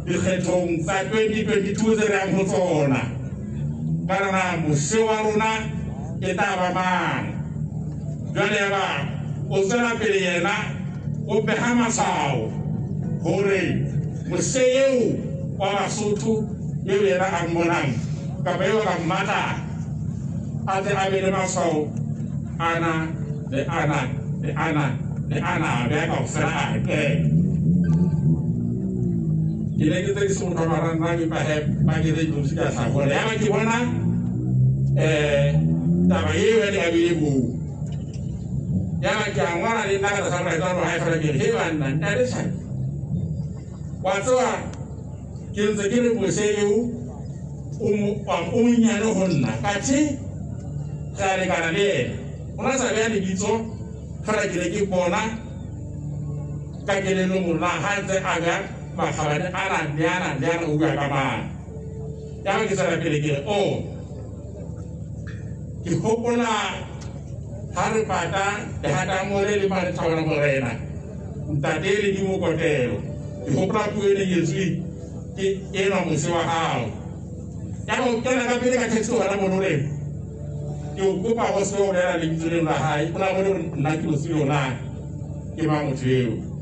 dikgethong tsa 2022 tse re yang ho tsona, kana na mose wa rona e tla ba mang? Jwale ya ba o tswela pele yena o beha matshwao hore mose eo wa Basotho eo yena a mmonang kapa eo a ka mmatlang a tle a be le matshwao ana le ana le ana le ana, a beha kaofela a re qeta. Ke ne ke tse ke se motho wa marangrang, empa he ba ke tse ke ka hlakola. Yaba ke bona taba eo ya le a beile moo, yaba ke a ngola le nna ka tlasa molaetsa wa hae fela ke re, he banna, Ntate Shadi, wa tseba ke ntse ke re mose eo o monyane ho nna, kathe re a lekana le yena. O na sa beha lebitso fela, ke ne ke bona ka kelellong hore na ha ntse a beha makgabane ana le ana le ana o bua ka mang. Yaba ke tswela pele ke re, o ke hopola ha re pata lehatamole le mane Thabana Morena ntate le dimokotelo, ke hopola puo e neng etsuwe ke enwa mose wa hao. Yaba o kena ka pele ka text hona mono re ke o kopa o se o bolela lebitso leo la hae, o la bone hore nna ke mose lona ke mang motho eo.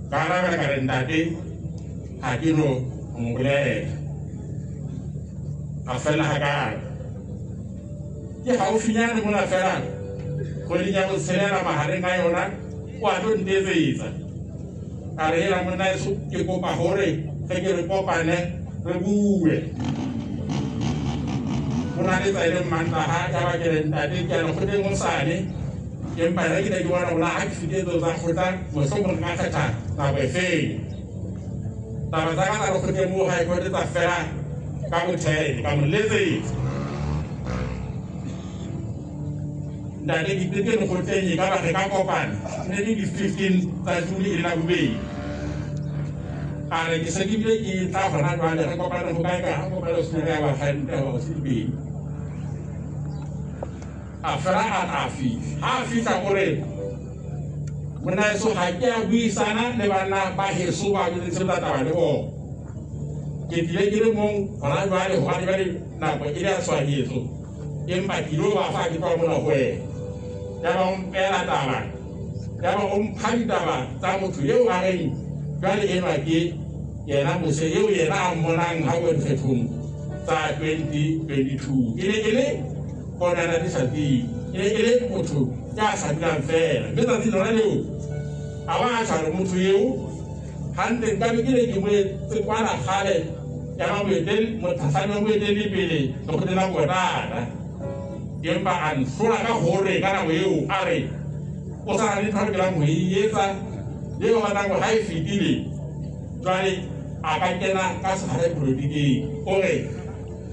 Ka arabela ka re ntate ha ke no ho mo bolela. A fela hakalo. Ke haufinyane mona fela Kgweding ya botshelela mahareng a yona o a tlo ntetsetsa. A re hela monna heso ke kopa hore re ke re kopane re bue. O na letsa e le Mmantaha ya ba ke re ntate ke ya lekgotleng hosane empa re ke ne ke bona hore ha ke fetile tseo tsa kgotla mohlomong nka kgetha nako e feng. Taba tsa ka tsa lekgotleng moo high court tsa fela ka bo-10 ka mo letsetsa. Ntate ke tlile lekgotleng e ka ba re ka kopana e ne le di-15 tsa June e le Labobedi. A re ke se ke bile ke tla gona jwale re kopane ho kae ka ha kopane ho sena ya ba hantle ho se dibedi. A fela a tla fihla. Ha a fihla o re monna heso ha ke a buisana le banna ba heso ba ke ntse taba le bona. Ke tlile ke le mong hona jwale hobane jwale nako e le ya tshohanyetso. Empa ke ilo ba fa ke tloha mona ho wena. Yaba o mpeela taba, yaba o mpha ditaba tsa motho eo a reng jwale enwa ke yena Moshe eo yena a mmonang ha o dikgethong tsa 2022. E ne e le Konana Dishatile, e ne e le motho ya sa dulang feela. Mme tsatsi lona leo a ba a tjha motho eo hantle nka be ke ne ke mo etse kwana kgale ya ba moeteli motlhatlhami wa moetelli pele lekgotleng la botala empa a ntlhola ka gore ka nako eo a re o sa na le ntho a lokelang ho e etsa eo ba nako ha e fetile jwale a ka kena ka sekgahla dipolotiking o re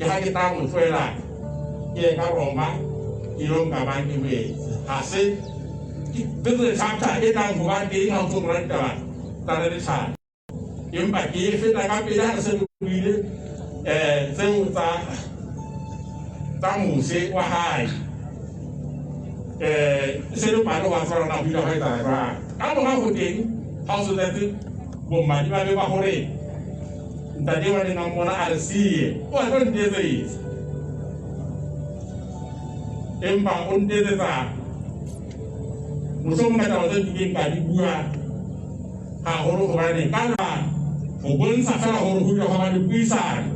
ke ha ke tla mo tlohela ke ye ka Roma ke ilo nka mang ke mo etse ha se business chapter e tlang ho ba teng ha o tso ngola ditaba tsa leleshana empa ke e feta ka pele ha re se re buile tseo tsa tsa mose wa hae se le palo wa tswa rona ho ile hwa etsahala jwang ka mora ho teng ha o so tletse bommadi ba be ba hore ntate wa neng a mmona a re siye o a tlo ntetsetsa empa o ntetsetsa mohlomong ka taba tse kileng ka di bua haholo hobane ka na ho bontsha fela hore ho ile hwa ba le puisano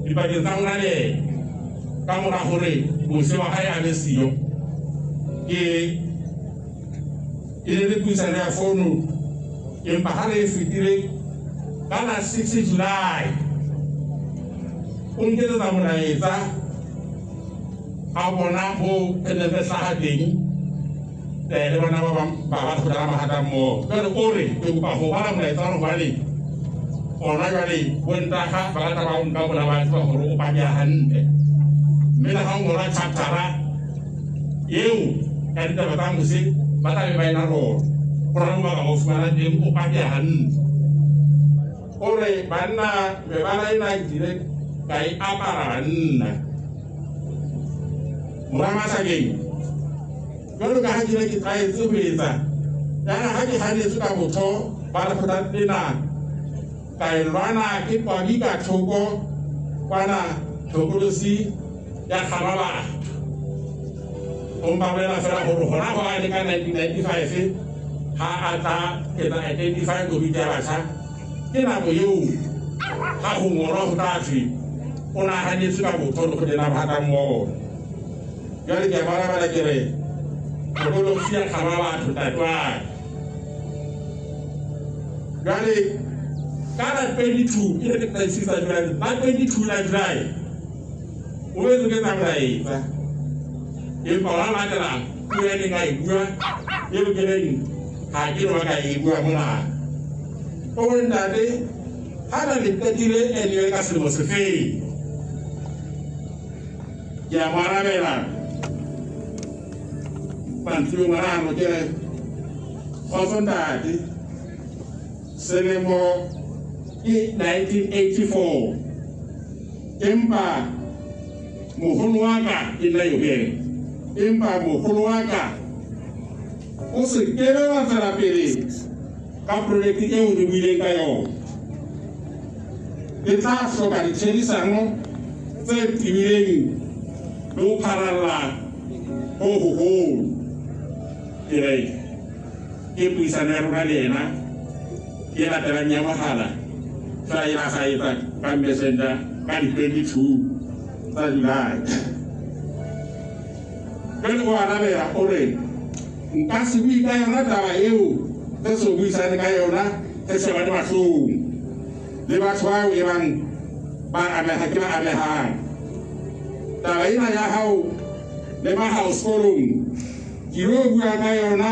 dipakeng tsa rona le ena ka mora hore mose wa hae a be siyo ke e ne le puisano ya founu empa ha re e fetile ka la 6 July o nketsetsa molaetsa a bona mo re neng re hlaha teng le bona ba bang ba ba lekgotla la mahata mmoho jwale o re ke kopa ho bala molaetsa ona hobane ona jwale bontaga ba batla ba nka bona ba tseba hore o pakeha hantle mme le ha o ngola chaptera eo ya ditaba tsa mose ba tla be ba ena lona go na le mo ba ka go fumana teng o pakeha hantle o re banna mebala ena ke tlile ka e apara banna mora Mahlakeng jwalo ka ha ke ne ke tlwaetse ho etsa yana ha ke hanetswe ka botho ba lekgotla lena ka e lwana ke kwabi ka thoko kwana thokolosi ya kgama batho o mpa bolela fela gore gona go a le ka 1995 ha a tla etsa identify komiti ya batjha ke nako eo ha go ngolwa go tla thwe o naganetswe ka botho le go dena bohata mmogo jwale ke a barabela ke re thokolosi ya kgama batho tatwane jwale ka la 22 ke re ke tla isisa July la 22 la July o etse ke tsa molaetsa empa wa latela puo ya neng a e bua eo ke reng ha ke no ba ka e bua mona o re ntate ha na le qetile anyway ka selemo sefeng ke a mo arabela mantswe ngwana ke re kgotso ntate selemo ke 1984 empa moholo wa ka ke nna eo ena empa moholo wa ka o se kebe wa tswela pele ka projekte eo re buileng ka yona e tla hloka ditherisano tse tebileng le ho pharalla ho hoholo ke re ke puisano ya rona le yena e latelang ya mogala fela e la sa etsa ka messenger ka di-22 tsa July jale o arabela o re Nka se bue ka yona taba eo re so buisane ka yona, re shebane mahlong le batho bao e bang ba ameha ke ba amehang. Taba ena ya hao le mahao sekolong ke lo bua ka yona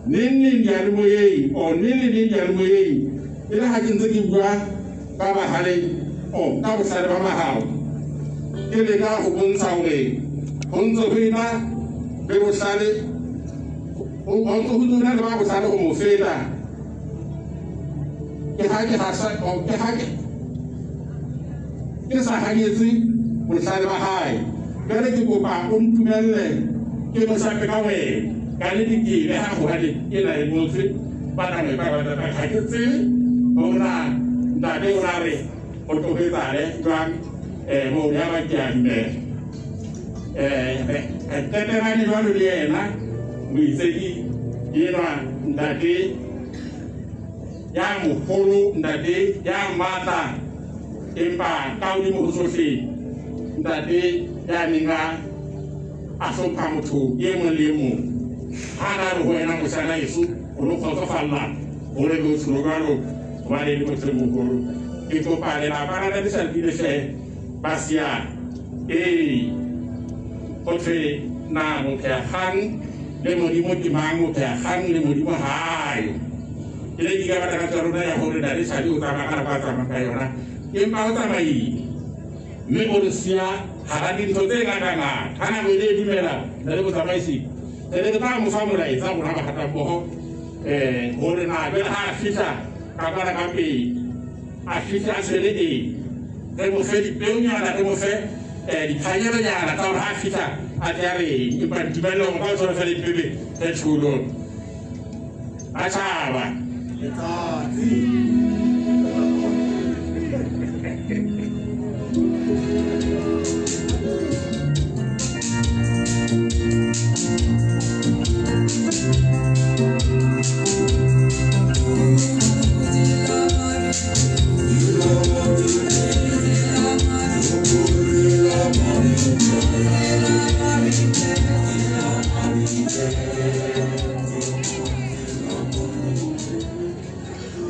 neng neng diyalemoyeng or neng le neng diyalemoyeng e le ha ke ntse ke bua ka bahale or ka bohlale ba mahao ke leka ho bontsha hore ho ntse ho ena le bohlale ho ntse ho ena le ba bohlale ho mo feta ke ha ke hasa ke ha ke ke sa hanyetse bohlale ba hae jwale ke kopa o ntumelle ke mo shape ka wena ka nnete ke e beha gobane e na e ngotswe ba tla mo ba ga ke tsebe gore na ntate o ra re o tobetsane jwang um moo ya ba ke a dumela um re qetelane jwalo le yena moitseki enwa ntate ya moholo ntate ya matla empa ka hodimo ho tsohle ntate ya neng a a hlompha motho e mong le e mong ha na re ho wena mosana eso o no kgotsofalla hore le o tsholo jwalo hobane le motho e moholo ke kopa lelapa la ntate Shalpile hle ba siya ee go thwe na mopheakgang le modimo ke mang mopheakgang le modimo hayo ke ne ke ka batla ka tsa rona ya gore ntate Shadi o tsamaya ka nako a tsamayang ka yona empa o tsamaile mme o re siya hara dintho tse ngata-ngata ha nako e le e dumela ntate motsamaisi re ne re tla mo fa molaetsa rona bagatammogo um gore na jale ha a fitlha ka kwana ka pele a fitlhe a tshwere eng re mo fe dipeonyana re mo fe um diphanyelonyana tsa gore ha a fitlha a tle a reng empa ntumelle gore ka o tshwara fela dipebe re tsholo a tšhaba Letsatsi.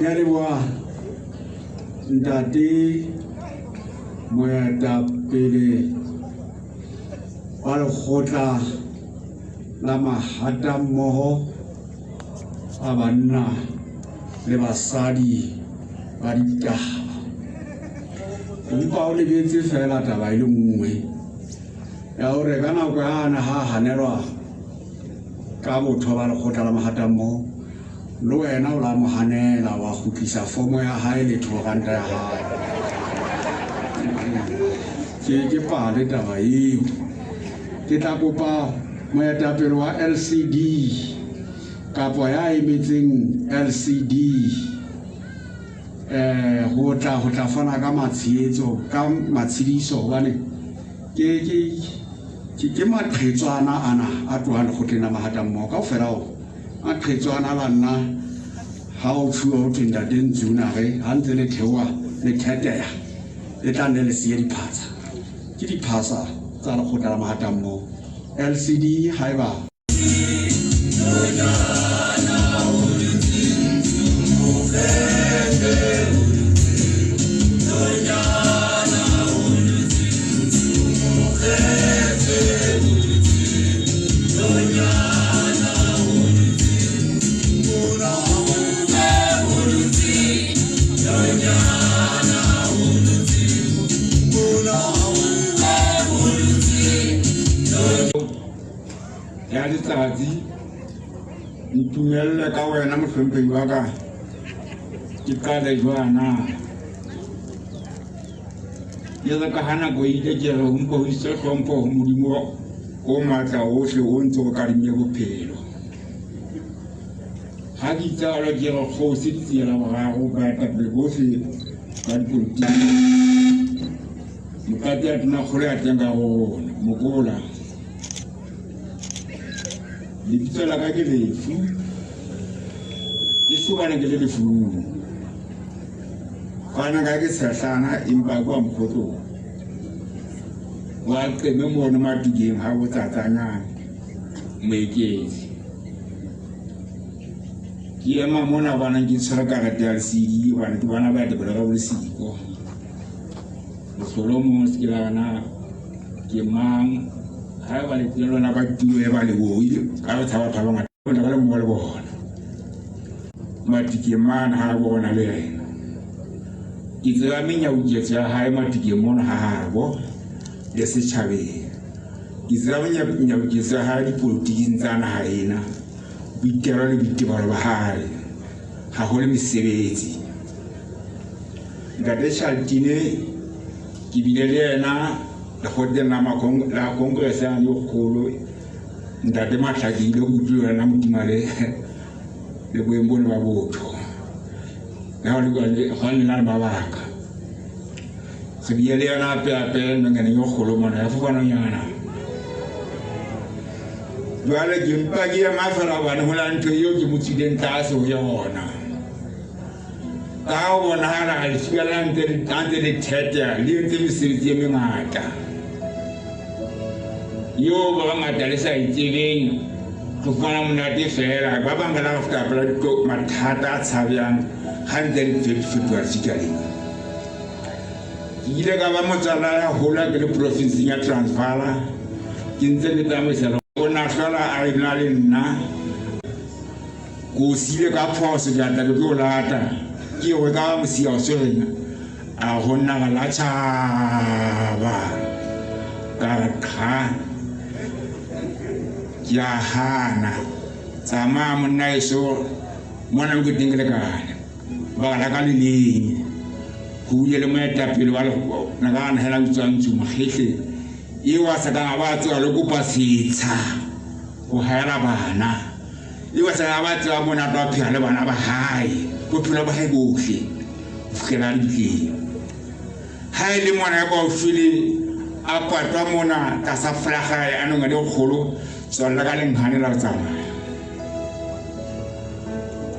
Ke a leboha ntate moetapele wa lekgotla la mahatammoho a banna le basadi ba ditaba. O mpa o lebetse fela taba e le nngwe ya hore ka nako yane ha hanelwa ka botho ba lekgotla la mahatammoho le wena o la mo hanela wa kgutlisa fomo ya hae le thoranta ya hae. Ke ke pale taba eo. Ke tla kopa moetapele wa LCD kapa ya emetseng LCD eh ho tla ho tla fana ka matshehetso ka matshediso hobane ke ke ke ke maqhetswana ana a tlohang lekgotleng la mahatammoho kaofela o maqhetswana la nna ha o tshuwa ho thwe ntate Ntsuna re ha ntse le theoha le theteha le tla nne le siye diphatsa ke diphasa tsa lekgotla la mahatammoho LCD haeba ya letsatsi ntumelle ka wena mohlomphehi wa ka ke qale jwana ke re ka ha nako e ile ke re ho mpe ho iswe hlompho ho modimo o matla ohle o ntse o kadimme bophelo ha ke itsalo ke re kgosi tsela boraro baetapele bohle ba dipolotiki mokati ya tonakgolo ya teng ka go rona mokola lebitso la ka ke lefu ke sobane ke le lefung kwana ka ke tshehlana empa ke wa mokgotlong wa qeme mono matukeng ga botsatsanyane moeketsi. Ke ema mona hobane ke tshwere karete ya lesedi hobane ke bona baetapele ba bolesiko. Mohlolomong se ke la na ke mang haeba le tsela lona ba tulo e ba lebohi ka re tshaba batho ba bangata ba le mmoho le bona. Matikeng mane ha bona le yena. Ke tseba menyauketso ya hae Matikeng mono ha habo le setjhabeng. Ke tseba menyauketso ya hae dipolotiking tsa naha ena. Boitelo le boitebalo ba hae haholo mesebetsi. Ntate Chaltine ke bile le yena lekgotleng la la congress yane e kgolo. Ntate Matlhake ile go utlwile yona Modimo le le boeng bone ba botho. Le ha le na le mabaka. Re bile le yena hape hape nonyaneng e kgolo mona ya fofanonyana. Jwale ke mpa ke ema fela hobane ho na ntho eo ke mo tswileng tlase ho yona. Ka ho bonahala lesika la ntse le theteha le entse mesebetsi e mengata eo ba bangata le sa e tsebeng. Re fumana monate fela ba bang re la re feta pela mathata a tshabehang ha ntse le fetoha lesika lena. Ke ile ka ba motswala ya hola ke le profinseng ya Transvaal, ke ntse ke tsamaisa o na hlola a ena le nna. Ko siile ka phoso ke atla ke tlo lata ke go ka mosia o swena a go nna ga la tšhaba ka re qha ke a hana tsamaya monna eso mona mo ke teng ke lekane baka la ka le leng go bile le moetapele wa nagana hela utswang ntsu mogetle eo a sa kang a ba tseba le kopa setsha go haela bana eo a sa kang a ba tseba monate wa phela le bana ba hae bophelo ba hae bohle go fitlhela lebitleng. Ha e le ngwana ya kwa o shwele a patwa mona tlasa folaga ya nonga le kgolo tswalla ka lenghane la go tsamaya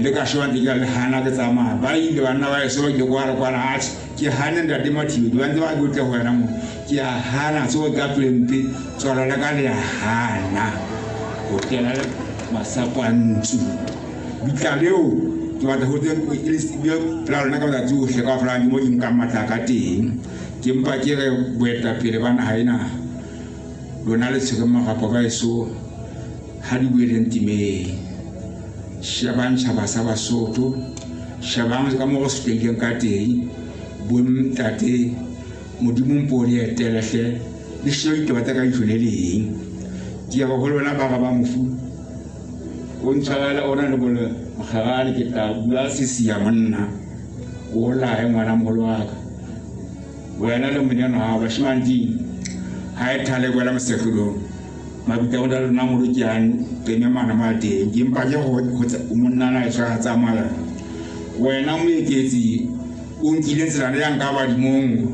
le ka sheba ntse ke le hana ke tsamaya ba ile banna ba eso ba ile kwa re kwana atjhe ke hane ntate Mathibedi ba ntse ba ke tle ho wena mo ke a hana so ka plempe tswala la ka le a hana ho kena le masapo a ntsu bitla leo ke batla ho teng la lona ka matsatsi ohle ka fela mo ke nkang matla ka teng ke mpa ke re boetapele ba naha ena lona le tshwere marapo ba eso ha di boeleng temeng. Shebang tjhaba sa Basotho, shebang ka mo re sotlehileng ka teng. Bontate Modimo mpo le etele hle, le shebe ditaba tsa ka leihlo le leng. Ke re ho lona bara ba mofu, o ntshwarele ona le bole mokgerane ke tla bua sesiya monna o lae ngwana moholo wa ka. Wena le moneno hao bashimane ting ha e thale kwela mosehlolong mabitla o lona molo ke a teme mana ma teng ke mpa ke go monna na tshwa tsamaya wena moeketsi o nkile tsela ya nka badimong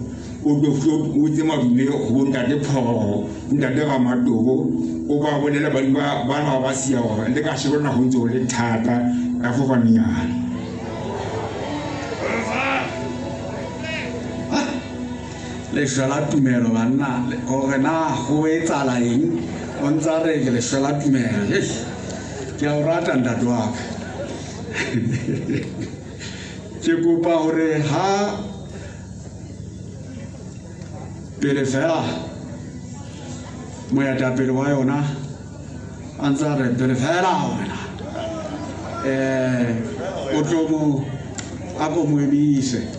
o tlo o tse madume go bontate phoro ntate ga matobo o ba bolela badimo ba ba ba sia gore le ka shebana go ntse o le thata ka fofanonyana. Lešwa la tumelo banna gore na go etsala eng o ntse a re ke lešwa la tumelo. Eish, ke a o rata ntate wa ka. Ke kopa gore ha pele fela moetapele wa yona a ntse a re pele fela wena o tlo mo a ko mo emise.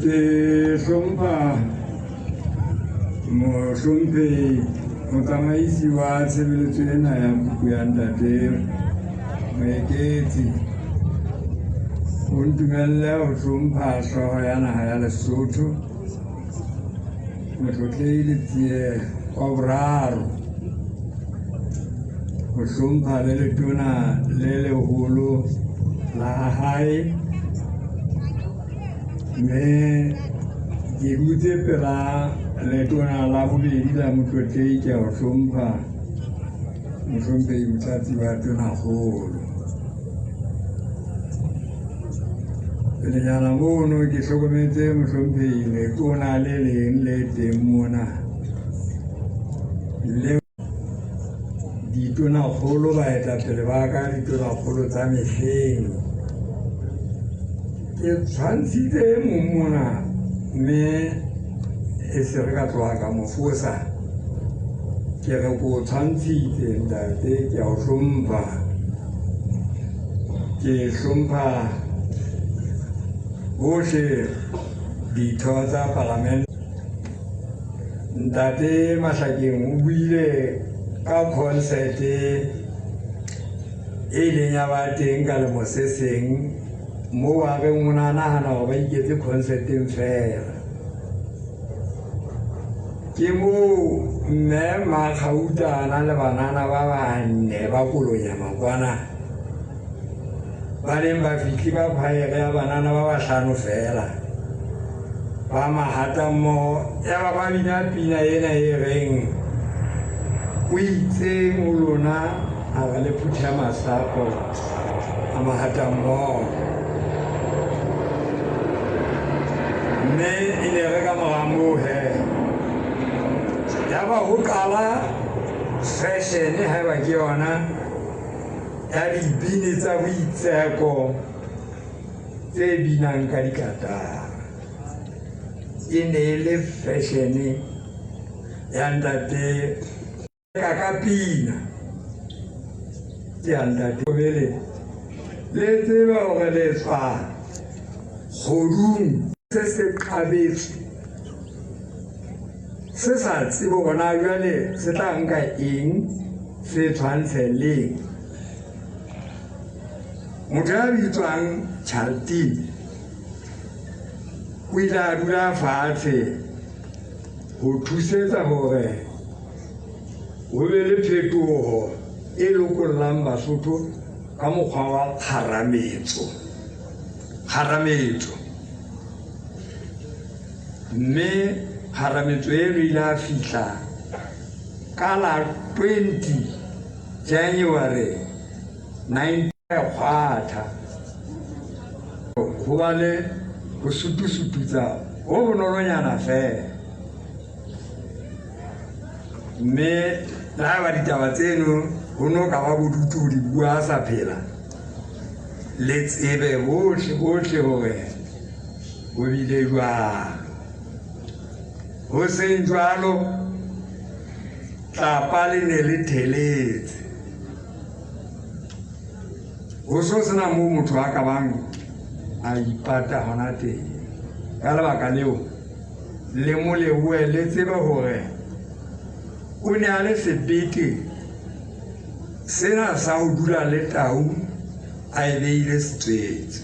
Ke hlompha mohlomphehi motsamaisi wa tshebeletso ena ya kuku ya ntate Moeketsi. O ntumelle ho hlompha hlooho ya naha ya Lesotho, Motlotlehi Letsie wa boraro, ho hlompha le letona le leholo la hae, mme ke dutse pela letona la bobedi la Motlotlehi. Ke a ho hlompha mohlomphehi motlatsi wa tonakgolo. Pelenyana mono ke hlokometse mohlomphehi letona le leng le teng mona le ditonakgolo, baetapele ba ka ditonakgolo tsa mehleng. Ke tshwantshitse e mong mona, mme e se re ka tloha ka mo fosa. Ke re ko tshwantshitse ntate, ke a o hlompha. Ke hlompha bohle ditho tsa palamente. Ntate Mahlakeng o buile ka concert e ileng ya ba teng ka lemo se seng, moo a reng o ne a nahana hore ba iketse concerteng feela. Ke moo mme Makgauta a na le banana ba banne ba Kolonyama kwana ba neng ba fihle ka khwaere ya banana ba bahlano feela ba mahata mmoho, yaba ba bina pina ena e reng o itseng ho lona a re le phuthe masapo a mahata mmoho. Mme e ne re ka mora moo he yaba ho qala fashion, haeba ke yona ya dibini tsa boitseko tse binang ka dikatara. E ne e le fashion ya ntate ka pina ke ya ntate bele. Le tsebe hore le tswa kgodung se se qabetswe, se sa tsebe hore na jwale se tla nka eng se tshwantshe leng. Motho ya bitswang Charlton o ile a dula fatshe ho thusetsa hore ho be le phetoho e lokollang Basotho ka mokgwa wa kgarametso. Kgarametso. Mme kgarametso eno ile a fihla ka la 20 January 19 kgwatha ho ba le ho sutusututsa ho bonolonyana feela. Mme le haeba ditaba tseno ho no ka ba bodutu ho di bua a sa phela, le tsebe bohle bohle hore ho bile jwalo. Ho seng jwalo, tlapa le ne le theletse, ho so sena moo motho a ka bang a ipata hona teng. Ka lebaka leo, le mo lebohe, le tsebe hore o ne a le sebete sena sa ho dula le tau a e beile setswetse.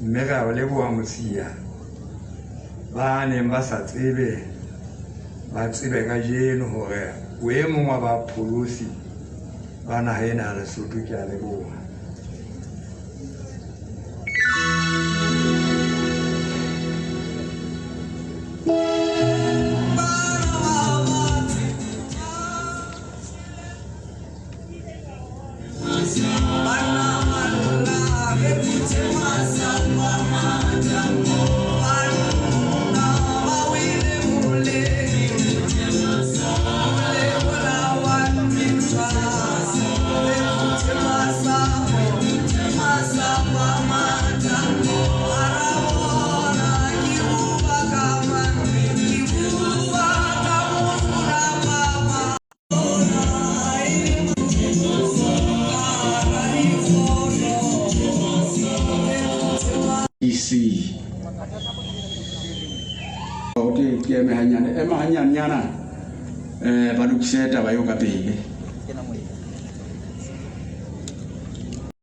Mme re a o leboha Mosia. Ba neng ba sa tsebe ba tsebe kajeno hore o e mong wa bapholosi ba naha ena ya Lesotho. Ke a leboha. Ke ke eme hanyane, ema hanyanenyana, ba lokise taba eo ka pele.